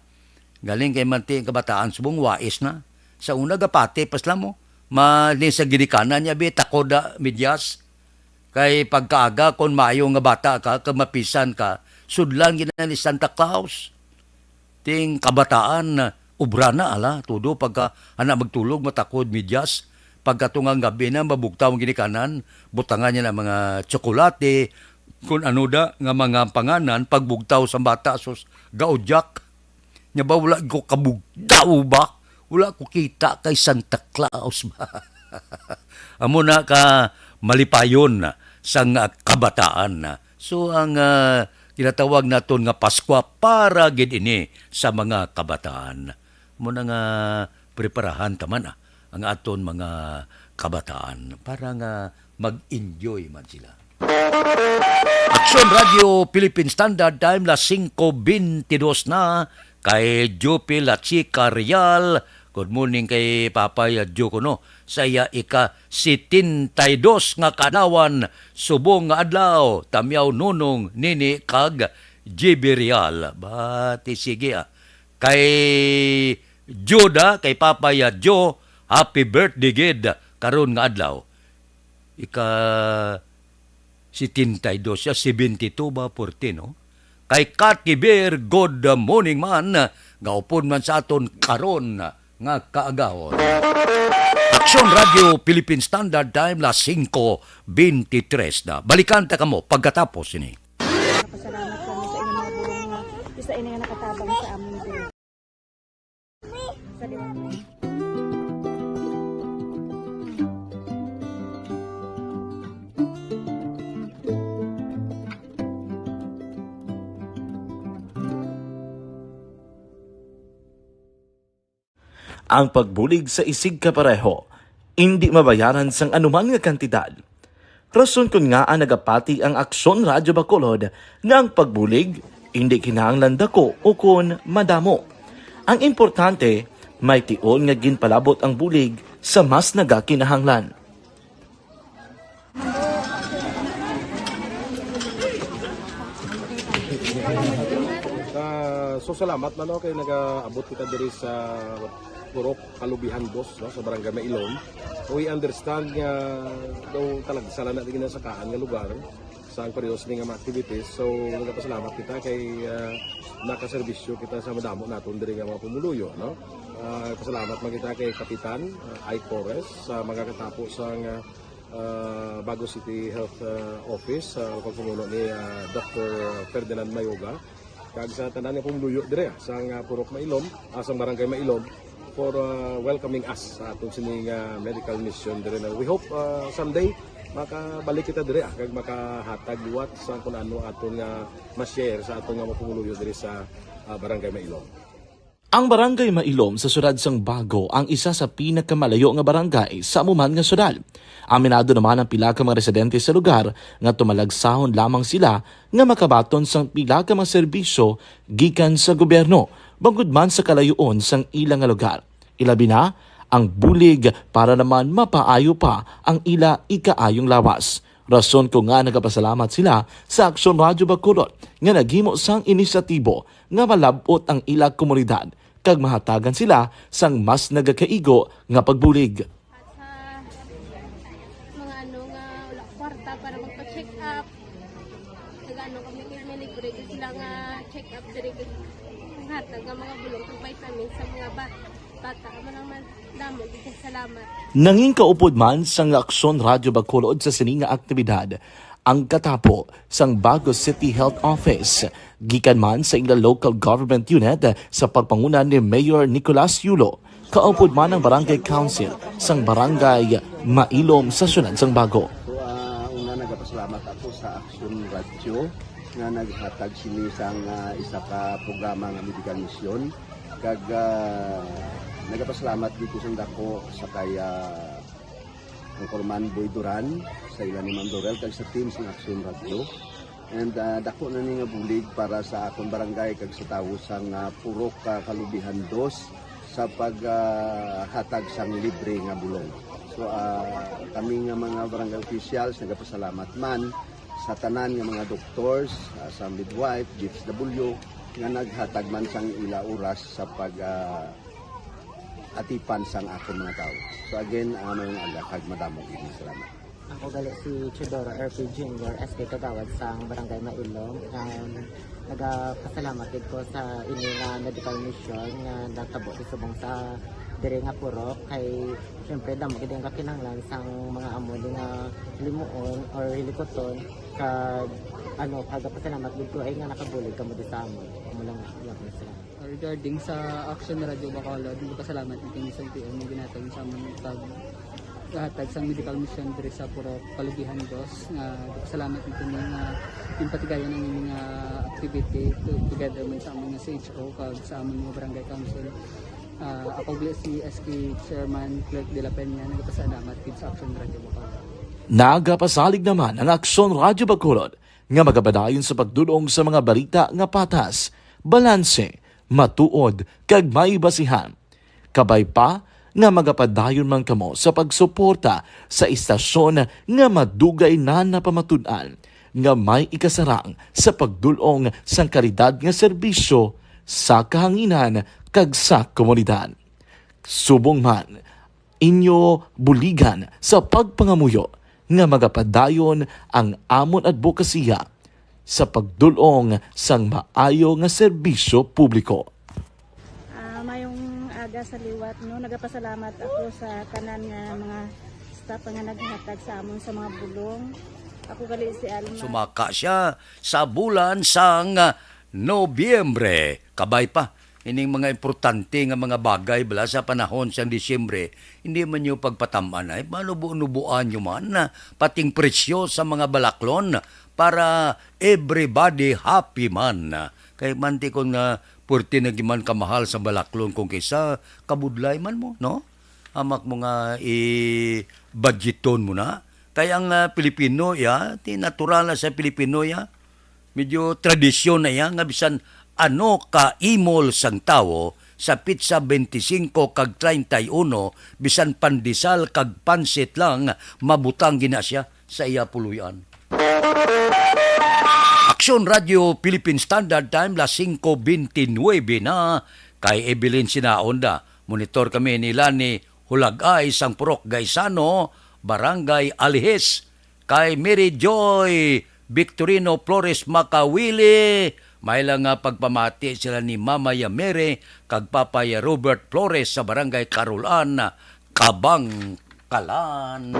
Galing kay manti ang kabataan subong wais na. Sa una, gapati pa sila mo. Ma, ni sa ginikanan niya, bi, takod na, medyas. Kay pagkaaga, kon maayo nga bata ka, kag mapisan ka, sudlan gina ni Santa Claus. Ting kabataan, obra na, ala, todo pagka ana magtulog, matakod, medyas. Pagkatungang gabi na, mabugtaw ang ginikanan, butangan niya na mga tsokolate, kun ano da, nga mga panganan, pagbugtaw sa bata, sus, gaudyak. Nya ba, wala ko kabugtaw ba? Wala ko kita kay Santa Claus ba? Amo na ka malipayon sang kabataan. So, ang, ah, ginatawag naton nga Paskwa para gid ini sa mga kabataan. Amo na nga preparahan ta man, ah, ang aton mga kabataan para nga mag-enjoy man sila. Aksyon Radio Philippine Standard Time, las singko bentidos na, kay Jopi La Chica Real. Good morning kay Papa Yadyo kuno. Sa iya ika setenta y dos nga kaadlawan, subong nga adlaw, Tamyaw Nunong, Nini, kag J B Real. Bati sige, ah. Kay Juda, kay Papa Yadyo, happy birthday gid karon nga adlaw. Ika setenta y dos siya, seventy-two ba, forty, no? Kay Kati Bear, good morning man, gaupod man sa aton karon nga kaagahon. Aksyon Radio Philippine Standard Time, las singko bentitres na. Balikan ta kamo pagkatapos ini. Pasalamat kami sa inyong mga bulong nga isa ini nga nakatabang sa amon din. Sa liwat. Ang pagbulig sa isigkapareho indi mabayaran sang anuman nga kantidad. Rason kon ngaa nagapati ang Aksyon Radyo Bacolod nga ang pagbulig indi kinahanglan dako ukon madamo. Ang importante, may tion nga ginpalabot ang bulig sa mas nagakinahanglan. Ah, so, salamat na, no, kay nagaabot kita diri sa Purok Kalubihan Dos, no, sa Barangay Mailom. We understand nga daw talagsa lang na ginasakaan nga lugar sa ang parehas ni nga mga activities. So, nagapasalamat kita kay, ah, nakaserbisyo kita sa madamo naton diri nga mga pumuluyo, no? Ah, pasalamat man kita kay Kapitan, ah, Ike Torres sa mga katapo sa nga, ah, Bago City Health, ah, Office, sa pagpamuno ni, ah, Doctor Ferdinand Mayoga, kag sa tanan nga pumuluyo dire, ah, sa nga Purok Mailom, ah, sa Barangay Mailom, for, ah, welcoming us sa aton sini nga medical mission dire na. We hope, ah, someday makabalik kita dire, ah, kag makahatag liwat sa kun ano aton nga ma-share sa aton nga mga pumuluyo dire sa, ah, Barangay Mailom. Ang Barangay Mailom sa siyudad sang Bago ang isa sa pinakamalayo nga barangay sa amo man nga siyudad. Aminado naman ang pila ka mga residente sa lugar nga tumalagsahon lamang sila nga makabaton sang pila ka mga serbisyo gikan sa gobyerno, bangod man sa kalayoon sang ila nga lugar. Ilabi na ang bulig para naman mapaayo pa ang ila ikaayong lawas. Rason ko nga nagapasalamat sila sa Aksyon Radyo Bacolod nga naghimo sang inisyatibo nga malab-ot ang ila komunidad kag mahatagan sila sang mas nagakaigo nga pagbulig. At sa mga ano nga wala kwarta para magpa-check up, nag-ano kami, kay may libre gyud sila nga check up diri, kag hatag nga mga bulong kag vitamins sa mga ba-, bata. Amo lang man, damo gyud kay salamat. Nangin kaupod man sang Aksyon Radyo Bacolod sa sini nga aktibidad ang katapo sang Bago City Health Office, gikan man sa ila local government unit sa pagpanguna ni Mayor Nicolas Yulo, kaupod man ang Barangay Council sang Barangay Mailom sa siyudad sang Bago. So, ah, una, nagapasalamat ako sa Aksyon Radyo nga naghatag sini sang, ah, isa ka programa nga medical mission. Kag, ah, nagapasalamat dito sa dako sa kay, ah, Anchorman Boy Duran, sa ila ni Ma'am Dorel, kag sa team sa Aksyon Radyo. And ah, dako na ni nga bulig para sa akon barangay kag sa tawo sang ah, Purok ah, Kalubihan Dos sa paghatag sang libre nga bulong. So ah, kami nga mga barangay officials nagapasalamat man sa tanan nga mga doctors, ah, sa midwife, D S W nga naghatag man sang ila oras sa pag ah, atipan sang akon mga tawo. So again, ah, mayong aga kag madamo gid nga salamat. Ako gali si Teodoro R P Junior, S K Kagawad sang Barangay Mailom. Um, nagapasalamat gid ko sa ini nga medical mission nga natabo sa subong sa diri nga purok kay syempre damo gid ang kakinahanglan sang mga amo ni nga limuon or hilikuton kag ano, nagapasalamat gid ko ay nga nakabulig kamo di sa amon. Amo lang, yun, salamat. Regarding sa Action Radio Bacolod, nagpasalamat ni kami sa P M nga ginhatag sa amon pag hatag sang medical mission diri sa Purok Kalubihan Dos. Nga nagpasalamat ni kami nga yung patigayon ang inyong nga activity to- together man sa amon nga C H O kag sa amon nga barangay council. Ah, ako gali si S K Chairman Clerk de la Peña, nagpasalamat gid sa Action Radio Bacolod. Nagapasalig naman ang Aksyon Radyo Bacolod nga magapadayon sa pagdulong sa mga balita nga patas, balanse, matuod, kag may basihan. Kabay pa nga magapadayon man kamo sa pagsuporta sa istasyon nga madugay na napamatud-an nga may ikasarang sa pagdulong sang kalidad nga serbisyo sa kahanginan kag sa komunidad. Subong man, inyo buligan sa pagpangamuyo nga magapadayon ang amon adbokasiya sa pagdul-ong sang maayo nga serbisyo publiko. Ah, mayong aga sa liwat, no? Nagapasalamat ako sa tanan nga mga staff nga naghatag sa amon sa mga bulong. Ako gali si Alma. Sumaka siya sa bulan sang Nobyembre. Kabay pa, ining mga importante nga mga bagay bala sa panahon sang Disyembre, hindi man niyo pagpatam-an ay manubo-nubuan niyo man, pating presyo sa mga balaklon para everybody happy man. Kay manti kon nga purti na giman kamahal sa balaklon kung kisa kabudlay man mo, no? Amak mo nga i-budgeton mo na. Kay ang ah, Pilipino ya, ti natural na sa Pilipino ya. Medyo tradisyon na ya nga bisan ano ka imol sang tawo sa pitsa twenty-cinco kag treinta y uno, bisan pandesal kag pansit lang mabutang gina siya sa iya puloy-an. Aksyon Radio Philippine Standard Time, las singko bente nuebe na, kay Evelyn Sinaon da. Monitor kami ni Lani Hulagay sang Purok Gaisano, Barangay Alihis. Kay Mary Joy Victorino Flores Makawili, may lang nga pagpamati sila ni Mama ya Mary kag Papa ya Robert Flores sa Barangay Carolan, Kabangkalan.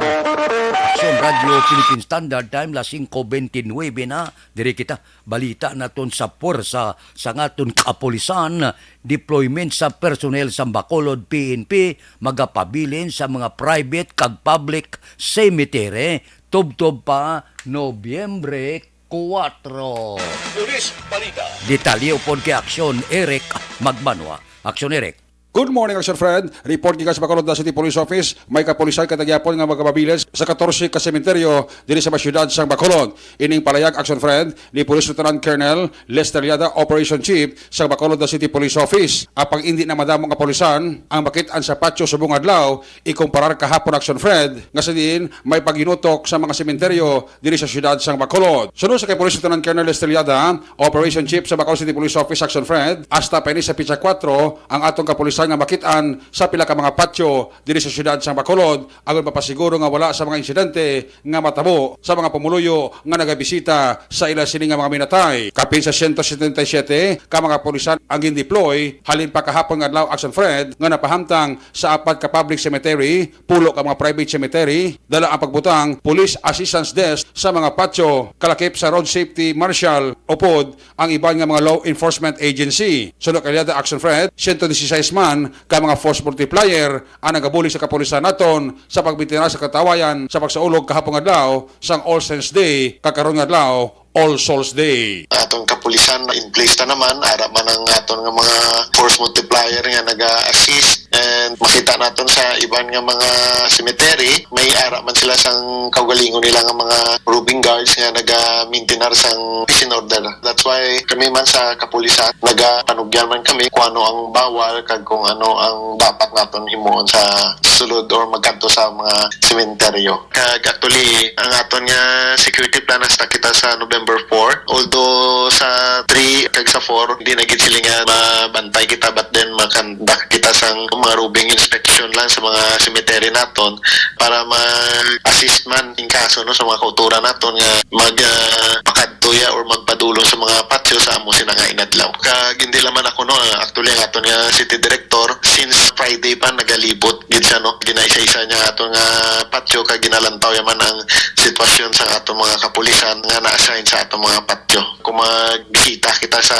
Aksyon Radio Philippine Standard Time, las singko bente nuebe na. Diri kita, balita naton sa puwersa sa ngaton kapulisan, deployment sa personnel sa Bacolod P N P, magapabilin sa mga private kag public cemetery, tubtob pa Nobyembre kuwatro. Police Balita. Detalye upod kay Aksyon Eric Magbanwa. Aksyon Eric. Good morning, Action Fred. Report gikan sa Bacolod City Police Office. May kapulisan katagyapon nga magapabilin sa katorse ka sementeryo diri sa mga syudad sang Bacolod. Ining palayag, Action Fred, ni Police Lieutenant Colonel Lester Liada, Operation Chief sa Bacolod City Police Office. Apang indi na madamo nga kapulisan ang makit-an sa patio subong adlaw, ikumparar kahapon, Action Fred, nga sa diin may paghinutok sa mga sementeryo diri sa siyudad sang Bacolod. Sunod sa kay Police Lieutenant Colonel Estrellada, Operation Chief sa Bacolod City Police Office, Action Fred, hasta pa ini sa pitsa kuwatro ang atong kapulisan nga makit-an sa pila ka mga patyo diri sa siyudad sang Bacolod, agon mapasiguro nga wala sa mga insidente nga matabo sa mga pumuluyo nga nagabisita sa ila sini nga mga minatay. Kapin sa siyento setenta y siyete ka mga kapulisan ang gindeploy halin pa kahapon nga adlaw, Action Fred, nga napahamtang sa apat ka public cemetery, pulo ka mga private cemetery, dala ang pagbutang Police Assistance Desk sa mga patyo, kalakip sa Road Safety Marshal, upod ang iban nga mga law enforcement agency. Suno kay Liada, Action Fred, siyento disisais man ka mga force multiplier ang nagabulig sa kapulisan naton sa pagbitira sa katawayan sa pagsaulog kahapon nga adlaw sang All Saints Day, kag karon nga adlaw, All Souls Day. Aton kapulisan in place na naman, ara man ang aton nga mga force multiplier nga naga-assist, and makita Naton sa iban nga mga cemetery, may ara man sila sang kaugalingon nila nga mga roving guards nga naga-maintain sang peace and order. That's why kami man sa kapulisan, nagapanugyan man kami kung ano ang bawal kag kung ano ang dapat naton himuon sa sulod or magkadto sa mga sementeryo. Kag actually, ang aton nga security plan, hasta kita sa November four. Although sa three kag sa four, hindi na gid sila nga mabantay kita, but then makandak kita sang mga roving inspection lang sa mga cemetery naton para mag-assist man in kaso, no, sa mga kauturan naton nga mag, ah, makadto ya or magpadulong sa mga patyo sa amo sina nga inadlaw. Kag hindi lang man ako, no, actually, ang aton nga city director, since Friday pa, nagalibot gid siya, no? Ginaisa-isa niya aton nga patyo, kag ginalantaw ya man ang sitwasyon sa aton mga kapulisan nga na-assign sa aton mga patyo. Kung magbisita kita sa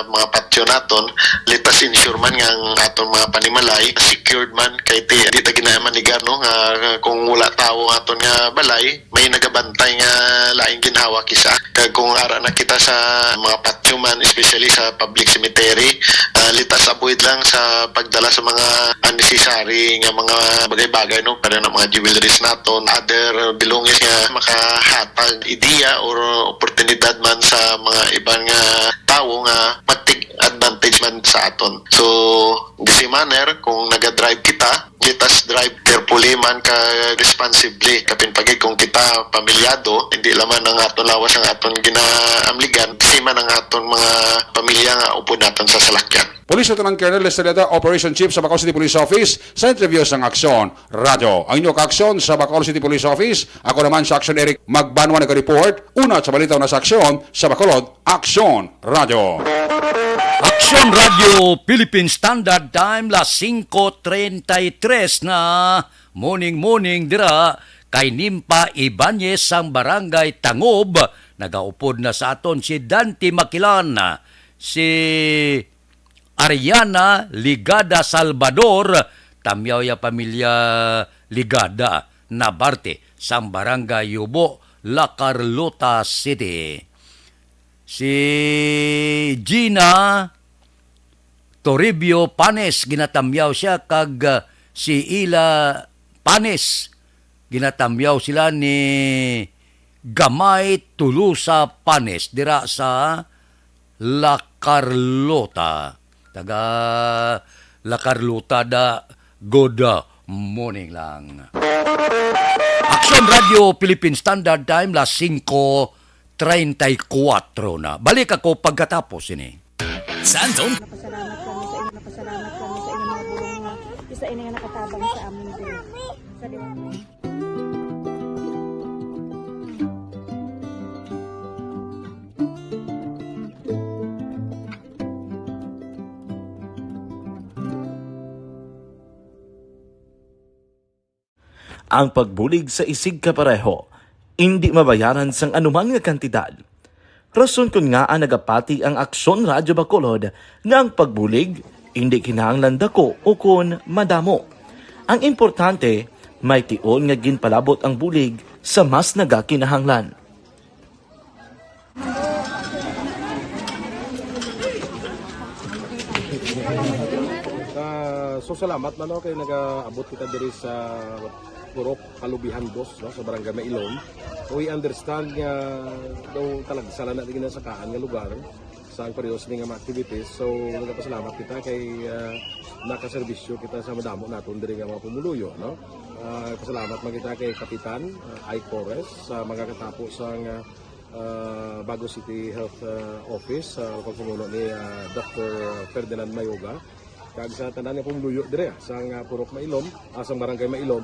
mga patyo naton, let us ensure man nga ang aton mga panimalay secured man, kay ti, di ta ginaya manigar, no, nga kung wala tawo ang aton nga balay, may nagabantay nga laing ginhawa kisa. Kag kung ara na kita sa mga patyo man, especially sa public cemetery, ah, let us avoid lang sa pagdala sa mga unnecessary nga mga bagay-bagay, no? Para na mga jewelries naton, other belongings nga makahatag ideya or oportunidad man sa mga iban nga tawo nga mag-take advantage man sa aton. So, the same manner, kung naga-drive kita, let us drive carefully man ka responsibly. Kapin pagid kung kita pamilyado, hindi lamang ang aton lawas ang aton ginaamligan, same man ang aton mga pamilya nga upod naton sa salakyan. Police Lieutenant Colonel Estrelleta, Operation Chief sa Bacolod City Police Office, sa interview sang Aksyon Radyo. Ang inyo ka-aksyon sa Bacolod City Police Office, ako naman sa Aksyon Eric Magbanwa nag-report, una sa balita na sa aksyon sa Bacolod, Aksyon Radyo. Aksyon Radyo Philippine Standard Time, las singko treinta y tres na. Morning, morning dira kay Nimpa Ibanez sang Barangay Tangob. Nagaupod na sa aton si Dante Makilan, si Ariana Ligada Salvador, tamyaw ya pamilya Ligada, Nabarte, sang Barangay Yubo, La Carlota City. Si Gina Toribio Panes, ginatamyaw siya, kag, ah, si Ila Panes, ginatamyaw sila ni Gamay Tulusa Panes dira sa La Carlota. Taga La Carlota da, good morning lang. Aksyon Radyo Philippine Standard Time, las singko treinta y cuatro na. Balik ako pagkatapos ini. Santon. Napasalamat kami sa inyo, napasalamat kami sa inyong mga bulong nga isa ini nga nakatabang sa amin din. Sa Ang pagbulig sa isigkapareho indi mabayaran sang anuman nga kantidad. Rason kon ngaa nagapati ang Aksyon Radyo Bacolod nga ang pagbulig indi kinahanglan dako ukon madamo. Ang importante, may tion nga ginpalabot ang bulig sa mas nagakinahanglan. Ah, so salamat man, no, kay nagaabot kita diri sa Purok Kalubihan Dos, no, sa Barangay Mailom. We understand nga daw talagsa lang na ginasakaan nga lugar sa ang periodo sini nga mga activities. So, nagapasalamat kita kay, ah, nakaserbisyo kita sa madamo naton diri nga mga pumuluyo, no? Ah, pasalamat man kita kay Kapitan, ah, Ike Torres sa mga katapo sa nga, ah, Bago City Health, ah, Office, sa pagpamuno ni, ah, Doctor Ferdinand Mayoga, kag sa tanan nga pumuluyo dire, ah, sa nga Purok Mailom, ah, sa Barangay Mailom,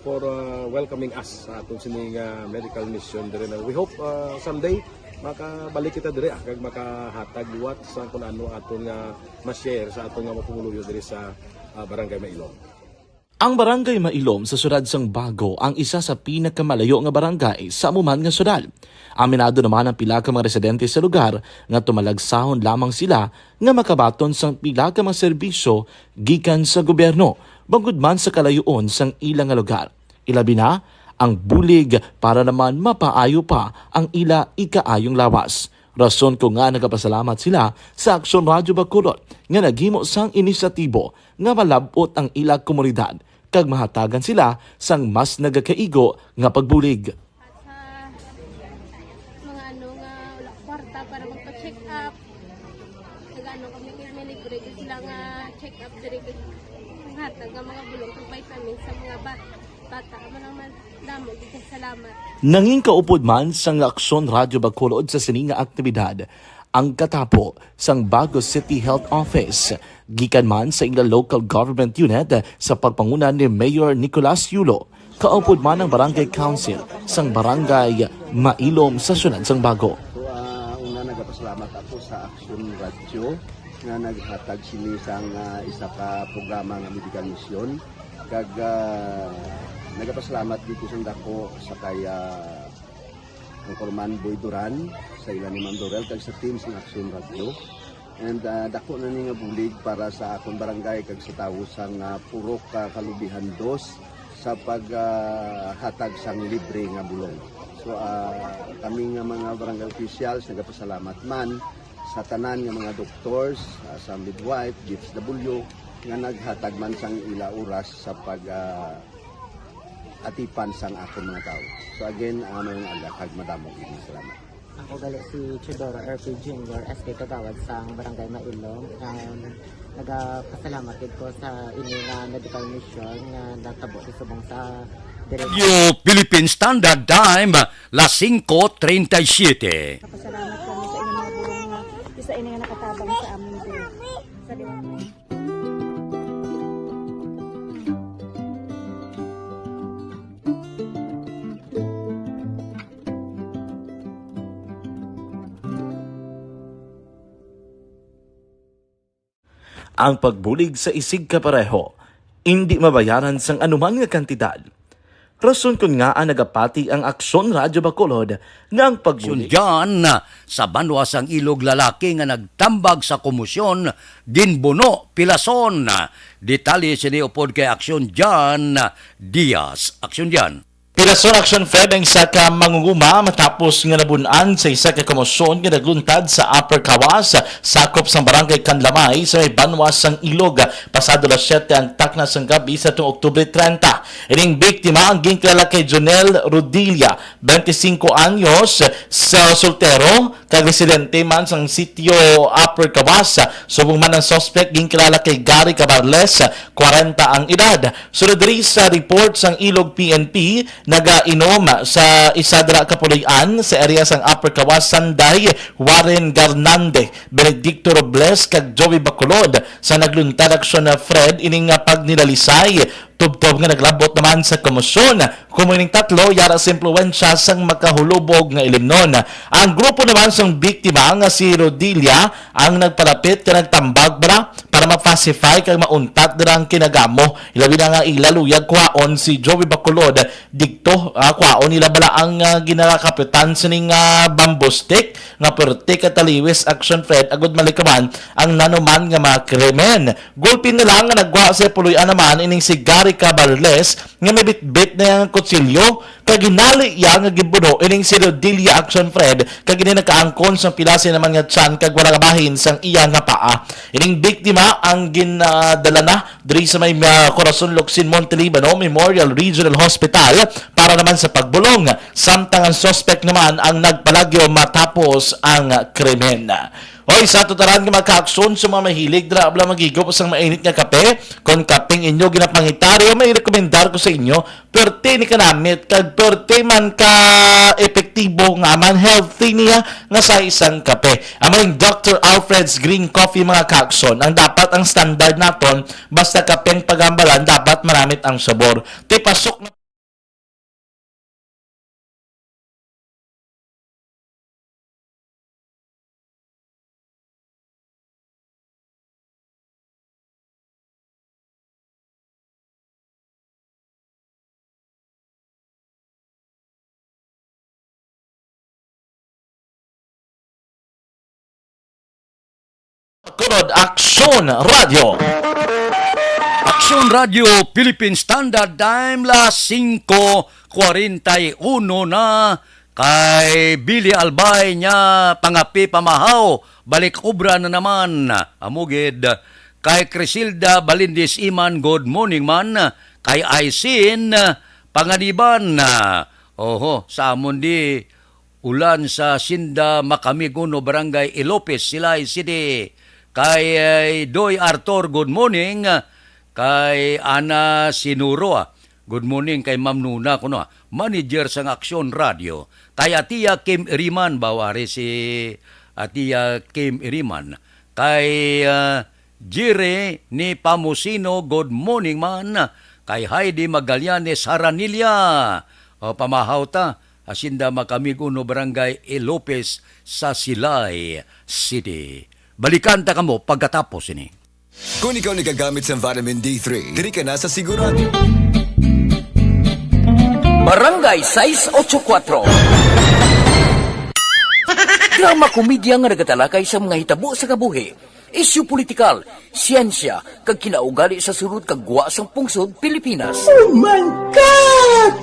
for, ah, welcoming us sa aton sini nga medical mission dire na. We hope, ah, someday makabalik kita dire, ah, kag makahatag liwat sa kung ano aton nga ma-share sa aton nga mga pumuluyo dire sa, ah, Barangay Mailom. Ang Barangay Mailom sa siyudad sang Bago ang isa sa pinakamalayo nga barangay sa amo man nga siyudad. Aminado naman ang pila ka mga residente sa lugar nga tumalagsahon lamang sila nga makabaton sang pila ka mga serbisyo gikan sa gobyerno, bangod man sa kalayoon sang ila nga lugar. Ilabi na ang bulig para naman mapaayo pa ang ila ikaayong lawas. Rason ko nga nagapasalamat sila sa Aksyon Radyo Bacolod nga naghimo sang inisyatibo nga malab-ot ang ila komunidad kag mahatagan sila sang mas nagakaigo nga pagbulig. At sa mga ano nga wala kwarta para magpa-check up, nag-ano kami, may libre gyud sila nga check up diri, kag hatag nga mga bulong kag vitamins sa mga ba-, bata. Amo lang man, damo gyud kay salamat. Nangin kaupod man sang Aksyon Radyo Bacolod sa sini nga aktibidad ang katapo sang Bago City Health Office, gikan man sa ila local government unit sa pagpanguna ni Mayor Nicolas Yulo. Kaupod man ang Barangay Council sang Barangay Mailom sa siyudad sang Bago. So, ah, una, nagapasalamat ako sa Aksyon Radyo nga naghatag sini sang, ah, isa ka programa nga medical mission. Kag, ah, nagapasalamat dito sang dako sa kay, ah, Anchorman Boy Duran, sa ila ni Ma'am Dorel, kag sa team sang Aksyon Radyo. And, ah, dako na ni nga bulig para sa akon barangay kag sa tawo sang, ah, Purok, ah, Kalubihan Dos sa pag, ah, hatag sang libre nga bulong. So, ah, kami nga mga barangay officials nagapasalamat man sa tanan nga mga doctors, ah, sa midwife, D S W, nga naghatag man sang ila oras sa pag, ah, atipan sang akon mga tawo. So again, ah, mayong aga kag madamo gid nga salamat. Ako gali si Teodoro R P Junior, S K Kagawad sang Barangay Mailom. Um, nagapasalamat gid ko sa ini nga medical mission nga natabo sa subong sa dire- Radyo Philippine Standard Time, las singko treinta y siete. Pasalamat kami sa inyong mga bulong nga isa ini nga nakatabang sa amin din. Sa Ang pagbulig sa isigkapareho indi mabayaran sang anuman nga kantidad. Rason kon ngaa nagapati ang Aksyon Radyo Bacolod nga ang Aksyon pagbulig John, sa banwa sang Ilog, lalaki nga nagtambag sa komosyon, ginbuno, pilason. Detalye sini upod kay Aksyon John Diaz. Aksyon John. Pilason, Aksyon Fred, ang isa ka mangunguma matapos nga nabun-an sa isa ka komosyon nga nagluntad sa Upper Kawas, sakop sang Barangay Canlamay, sa may banwa sang Ilog, pasado las siyete ang takna sang gab-i sa tuong Oktubre treinta. Ining biktima ang ginkilala kay Jonel Rodilla, twenty-cinco anyos, sa soltero, kag residente man sang sitio Upper Kawas. Subong man ang suspect ginkilala kay Gary Cabarles, kwarenta ang edad. Sulod diri sa report sang Ilog P N P, nagainom sa isa dira ka puloy-an sa area sang Upper Kawas, Sanday, Warren Garnande, Benedicto Robles, kag Joey Bacolod. Sa nagluntad, Aksyon Fred, ining nga pagnilalisay tubtob nga naglabot naman sa komosyon, komo ining tatlo yara sa impluwensya sang makahulubog nga ilimnon. Ang grupo naman sang biktima nga si Rodilia ang nagpalapit kag nagtambag bala para ma-pacify kag mauntat dira ang kinagamo. Ilabi na nga ila luyag kwaon si Joey Bacolod didto, ah, kwaon nila bala ang, ah, ginakapitan sining, ah, bamboo stick nga perti kataliwis, Aksyon Fred, agud malikawan ang nanuman nga mga krimen. Gulpi na lang nga nagwa sa puloy-an naman ining si Gary Cabarles nga may bitbit na ang kutsilyo, kag ginali iya nga ginbuno ining si Rodilia, Aksyon Fred, kag ini nakaangkon sang pilasi naman nga tiyan kag wala nga bahin sang iya nga paa. Ining biktima ang ginadala na diri sa may, ah, Corazon Locsin Montelibano Memorial Regional Hospital para naman sa pagbulong, samtang ang suspect naman ang nagpalagyo matapos ang krimen. Hoy, sa ato tanan nga mga kaaksyon, sa mga mahilig dira bala maghigop sang mainit nga kape, kon kape ang inyo ginapangitaryo, may rekomendar ko sa inyo, perti ni kanamit, kag perti man ka epektibo nga man healthy niya nga sa isang kape. Amo ang Doctor Alfred's Green Coffee, mga kaaksyon. Ang dapat, ang standard naton, basta kape ang pagambalan, dapat maramit ang sabor. Tipasok na Kunod Aksyon Radyo. Aksyon Radyo Philippine Standard Time, las singko kwarenta y uno na. Kay Billy Albay niya, pangapi pamahaw, balik obra na naman. Amo gid. Kay Crisilda Balindis Iman, good morning man. Kay Aisin, panganiban. Oho, sa amon di, ulan sa Sinda Makamig uno, Barangay Ilopez, Silay City. Kay, eh, Doy Arthur, good morning. Kay Ana Sinuro, ah, good morning kay Ma'am Nuna, kuno, ah, manager sang Aksyon Radio. Kay Atiya Kim Iriman, bawari si Atiya Kim Iriman. Kay, ah, Jire ni Pamusino, good morning man. Kay Heidi Magallanes Haranilla, o, pamahaw ta, Hacienda Macamig uno, Barangay Ilopez sa Silay City. Balikan ta kamo pagkatapos ini. Kung ikaw nagagamit sa vitamin D three, diri ka na sa sigurado. Barangay sais ocho kuwatro. Drama komedya nga nagatalakay sa mga hitabo sa kabuhi, isyu politikal, siyensya, kag kinaugali sa sulod kag gwa sang pungsod Pilipinas. Oh my God!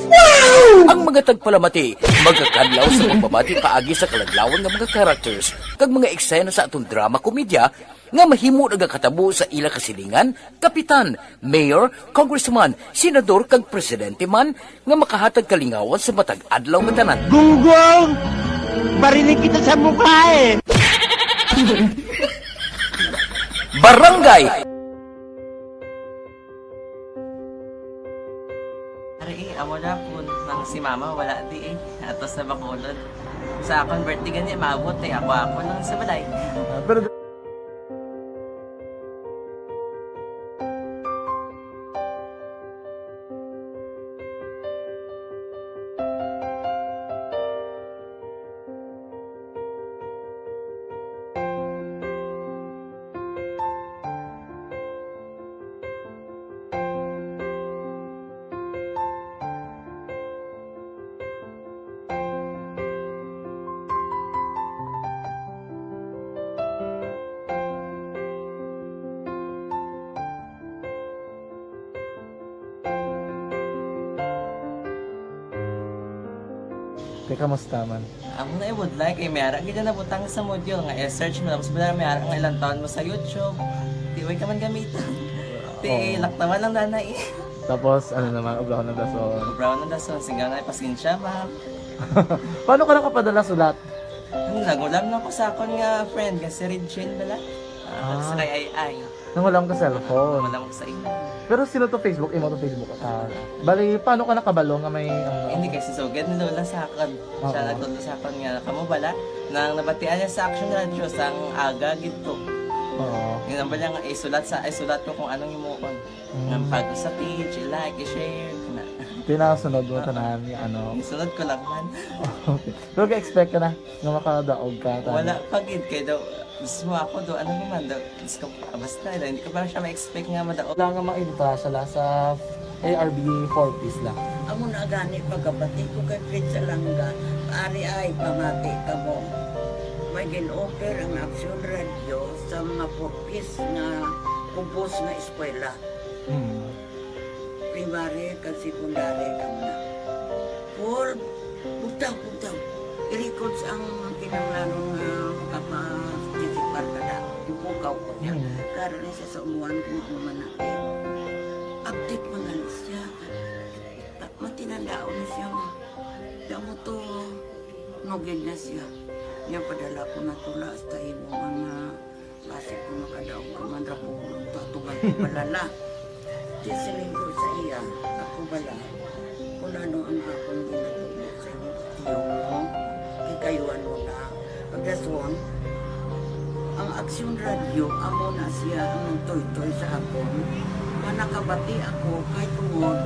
Wow! Ang mga tagpalamati magakadlaw sa pagbabati paagi sa kaladlawan nga mga characters kag mga eksena sa aton drama komedya nga mahimo nagakatabo sa ila kasilingan, kapitan, mayor, congressman, senador, kag presidente man nga makahatag kalingawan sa matag adlaw nga tanan. Gunggong! Barinig kita sa mukha eh! Barangay Ari, eh, amo na po nang si mama wala di eh. Atos na Bacolod. Sa akon birthday gani, maabot eh. Ako, ako lang sa balay. Ah, pero Te, kamusta man? Amo na ibudlay kay may ara gid na butang sa module nga i-search mo, tapos bala may ara nga ilang taon mo sa YouTube. Di way ka man gamiton. Ti Oo. Laktawan lang danay. Tapos, ano naman, obrahon ng dason. Obrahon ng dason, sigaw na, pasensya, ma'am. Paano ka nakapadala sulat? Ano, nag-ulam lang ko sa akon nga friend, nga si Regine bala. Ah, Ah. Sa kay Ay Ay. Nangulam ka cellphone. Nangulam ko sa imo. Pero sino to Facebook? Imo to Facebook? Ah, bali, paano ka nakabalo nga may, ano? Hindi, kay si Sugad ni Lola sa akon. Oo. Siya nagtudlo sa akon nga, kamo bala, nang nabatian niya sa Action Radio, sang aga gid to. Oo. Yun ang bala nga, isulat sa, isulat ko kung anong himuon. Mm. Nang bago sa page, i-like, i-share, na. Tinasunod mo Oo. tanan, yung ano. Isunod ko lang man. Okay. Pero ka-expect ka na nga makadaog ka, tama? Wala pa gid, kay daw, mismo ako do, ano naman do, Diyos ko, ah, basta, hindi ko pa siya ma-expect nga madaog. Wala nga mainta siya la sa A R B four Ps la. Amo na gani pagkabati ko kay Fritz Alanga, ari ay pamati kamo. May gin-offer ang Action Radio sa mga four Ps nga kubos nga eskwela. Hmm. Primary kag secondary kamo na. Paul, bugtaw, bugtaw. I-records ang kinahanglanon nga makaparticipar ka na. Ipukaw ko niya. Mm. Karon ni siya sa umuan kung ano man natin. Update man gani siya. Ta-, matinandaon na siya nga. Kamo to, nugid na siya. Niya padala ko na tula hasta imo nga Basi kung makadaog ka man ra, pulong to, atugan ko balala. Di siling ko sa iya, ako bala, kung ano ang akong ginatubod sa inyo, tiyo mo, ikayuan mo na. Pagdason, ang Aksyon Radio, amo na siya ang nagtoytoy sa akon. Nga nakabati ako, kay tungod,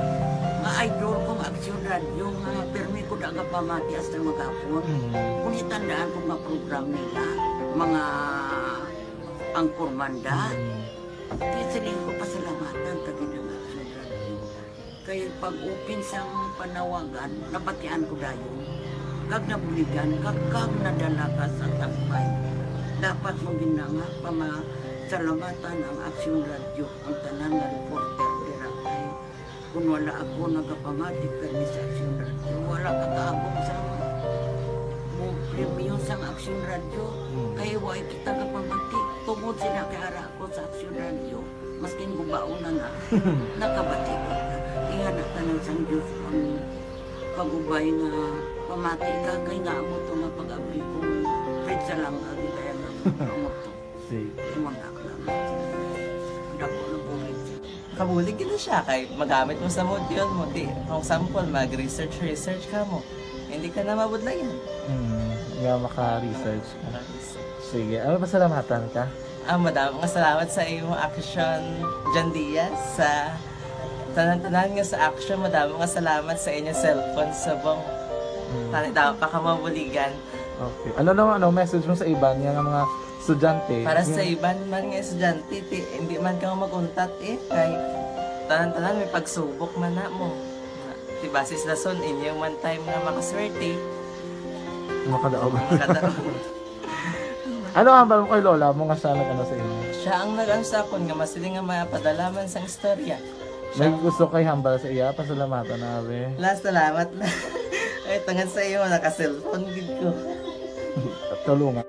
nga idol kong Aksyon Radio, nga permi ko daga pamati hasta maghapon. Mm. Kung itandaan ko nga program nila, mga Anchorman da. Mm. Kaya siling ko, pasalamatan ta gid ang Action Radio. Kay pag-open sang panawagan, nabatian ko dayon. Kag nabuligan, kag, kag nadala ka sa tagbay. Dapat mo gid na nga pamasalamatan ang Action Radio, ang tanan nga reporter dira kay Kung wala ako nagapamati permi sa Aksyon Radio, wala ka kaabot sa Aksyon Radyo, Hmm. kay way kita gapamati. Tungod sina kay ara ako sa Aksyon Radyo, maskin gubaon na nga, nakabati kita. Ingana tanan sang Diyos ang pag-ubay nga pamati ka, kay nga amo to nga pag-abli ko, Fred Salanga, di kaya nga promoto. Sige. Ingana ka. Dako na bulig. Kabulig gid na siya kay magamit mo sa module mo. Di, for example, mag-research, research ka mo. Hindi ka na mabudlayan. Hmm, nga maka-research ka. Maka-research. Sige, ano, pasalamatan ka? Ah, madamo nga salamat sa imo Action, John Diaz, sa tanan-tanan nga sa Action. Madamo nga salamat sa inyo cellphone, subong. Hmm. Tani, dapat pa ka mabuligan. Okay. Ano naman, ano, message mo sa iban nga, nga mga estudyante? Para sa Yung iban man nga estudyante, ti, hindi man ka mag-untat eh. Kay tanan-tanan may pagsubok man na mo. Ti, base sa rason, inyo man time nga makaswerte. Makadaog. Makadaog. Ano ang hambal mo kay lola mo nga siya nag-ano sa inyo? Siya ang nag-ano sa akon nga masiling nga mapadala man sang istorya. May gusto kay hambal sa iya, pasalamatan na, abi. La, salamat na. Ay, tungod sa iyo, naka-cellphone gid ko. Tulungan.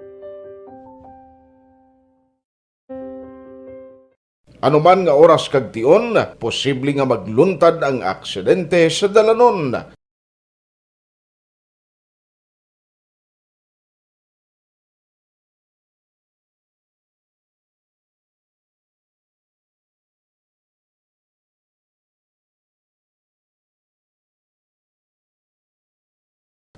Ano man nga oras kag tion, posible nga magluntad ang aksidente sa dalanon.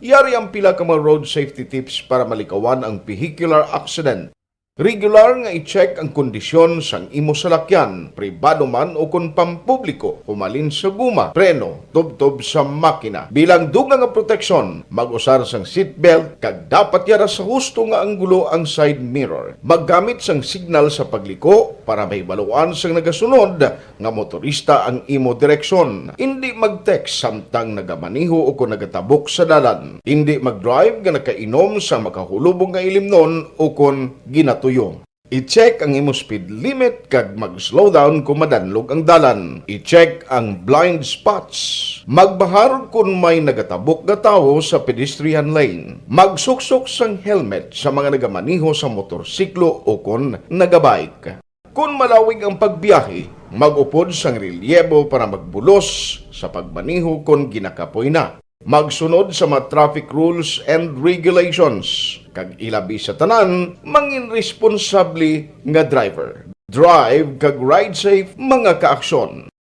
Yari ang pila ka mga road safety tips para malikawan ang vehicular accident. Regular nga i-check ang kondisyon sang imo salakyan, pribado man o kon pampubliko, humalin sa guma, preno, tubtob sa makina. Bilang dugang nga proteksyon, mag-usar sang seatbelt kag dapat yara sa husto nga anggulo ang side mirror. Maggamit sang signal sa pagliko para mahibaluan sang nagasunod nga motorista ang imo direksyon. Indi mag-text samtang nagamaneho o kon nagatabok sa dalan. Indi mag-drive nga nakainom sa makahulubong nga ilimnon o kon ginatuyo. I-check ang imo speed limit kag mag-slow down kon madanlog ang dalan. I-check ang blind spots. Magbahar kon may nagatabok nga tawo sa pedestrian lane. Magsuksok sang helmet sa mga nagamaneho sa motorsiklo o kon nagabike. Kon malawig ang pagbiyahe, mag-upod sang relyebo para magbulos sa pagmaneho kon ginakapoy na. Magsunod sa mga traffic rules and regulations, kag ilabi sa tanan, mangin responsable nga driver. Drive kag ride safe, mga kaaksyon.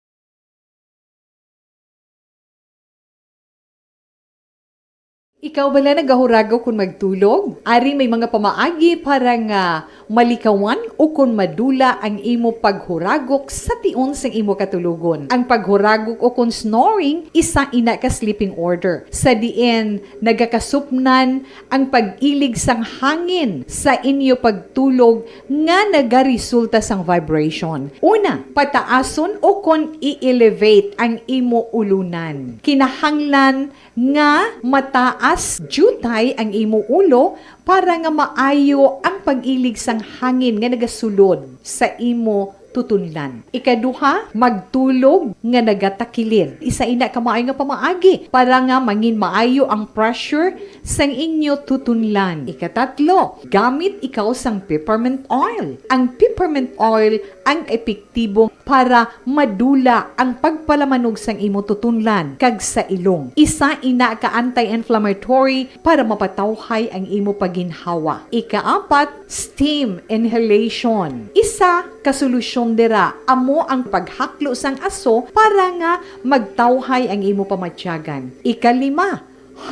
Ikaw bala nagahuragok kon magtulog? Ari may mga pamaagi para nga malikawan o kon madula ang imo paghuragok sa tion sang imo katulogon. Ang paghuragok o kon snoring, isa ina ka sleeping order, sa diin nagakasupnan ang pag-ilig sang hangin sa inyo pagtulog nga nagaresulta sang vibration. Una, pataason o kon i-elevate ang imo ulunan. Kinahanglan nga mataas diutay ang imo ulo para nga maayo ang pag-ilig sang hangin nga nagasulod sa imo tutunlan. Ikaduha, magtulog nga nagatakilid. Isa ina ka maayo nga pamaagi para nga mangin maayo ang pressure sang inyo tutunlan. Ikatatlo, gamit ikaw sang peppermint oil. Ang peppermint oil ang epektibo para madula ang pagpalamanog sang imo tutunlan kag sa ilong. Isa ina ka anti-inflammatory para mapatawhay ang imo paginhawa. Ikaapat, steam inhalation. Isa ka solusyon dira amo ang paghaklo sang aso para nga magtawhay ang imo pamatyagan. Ikalima,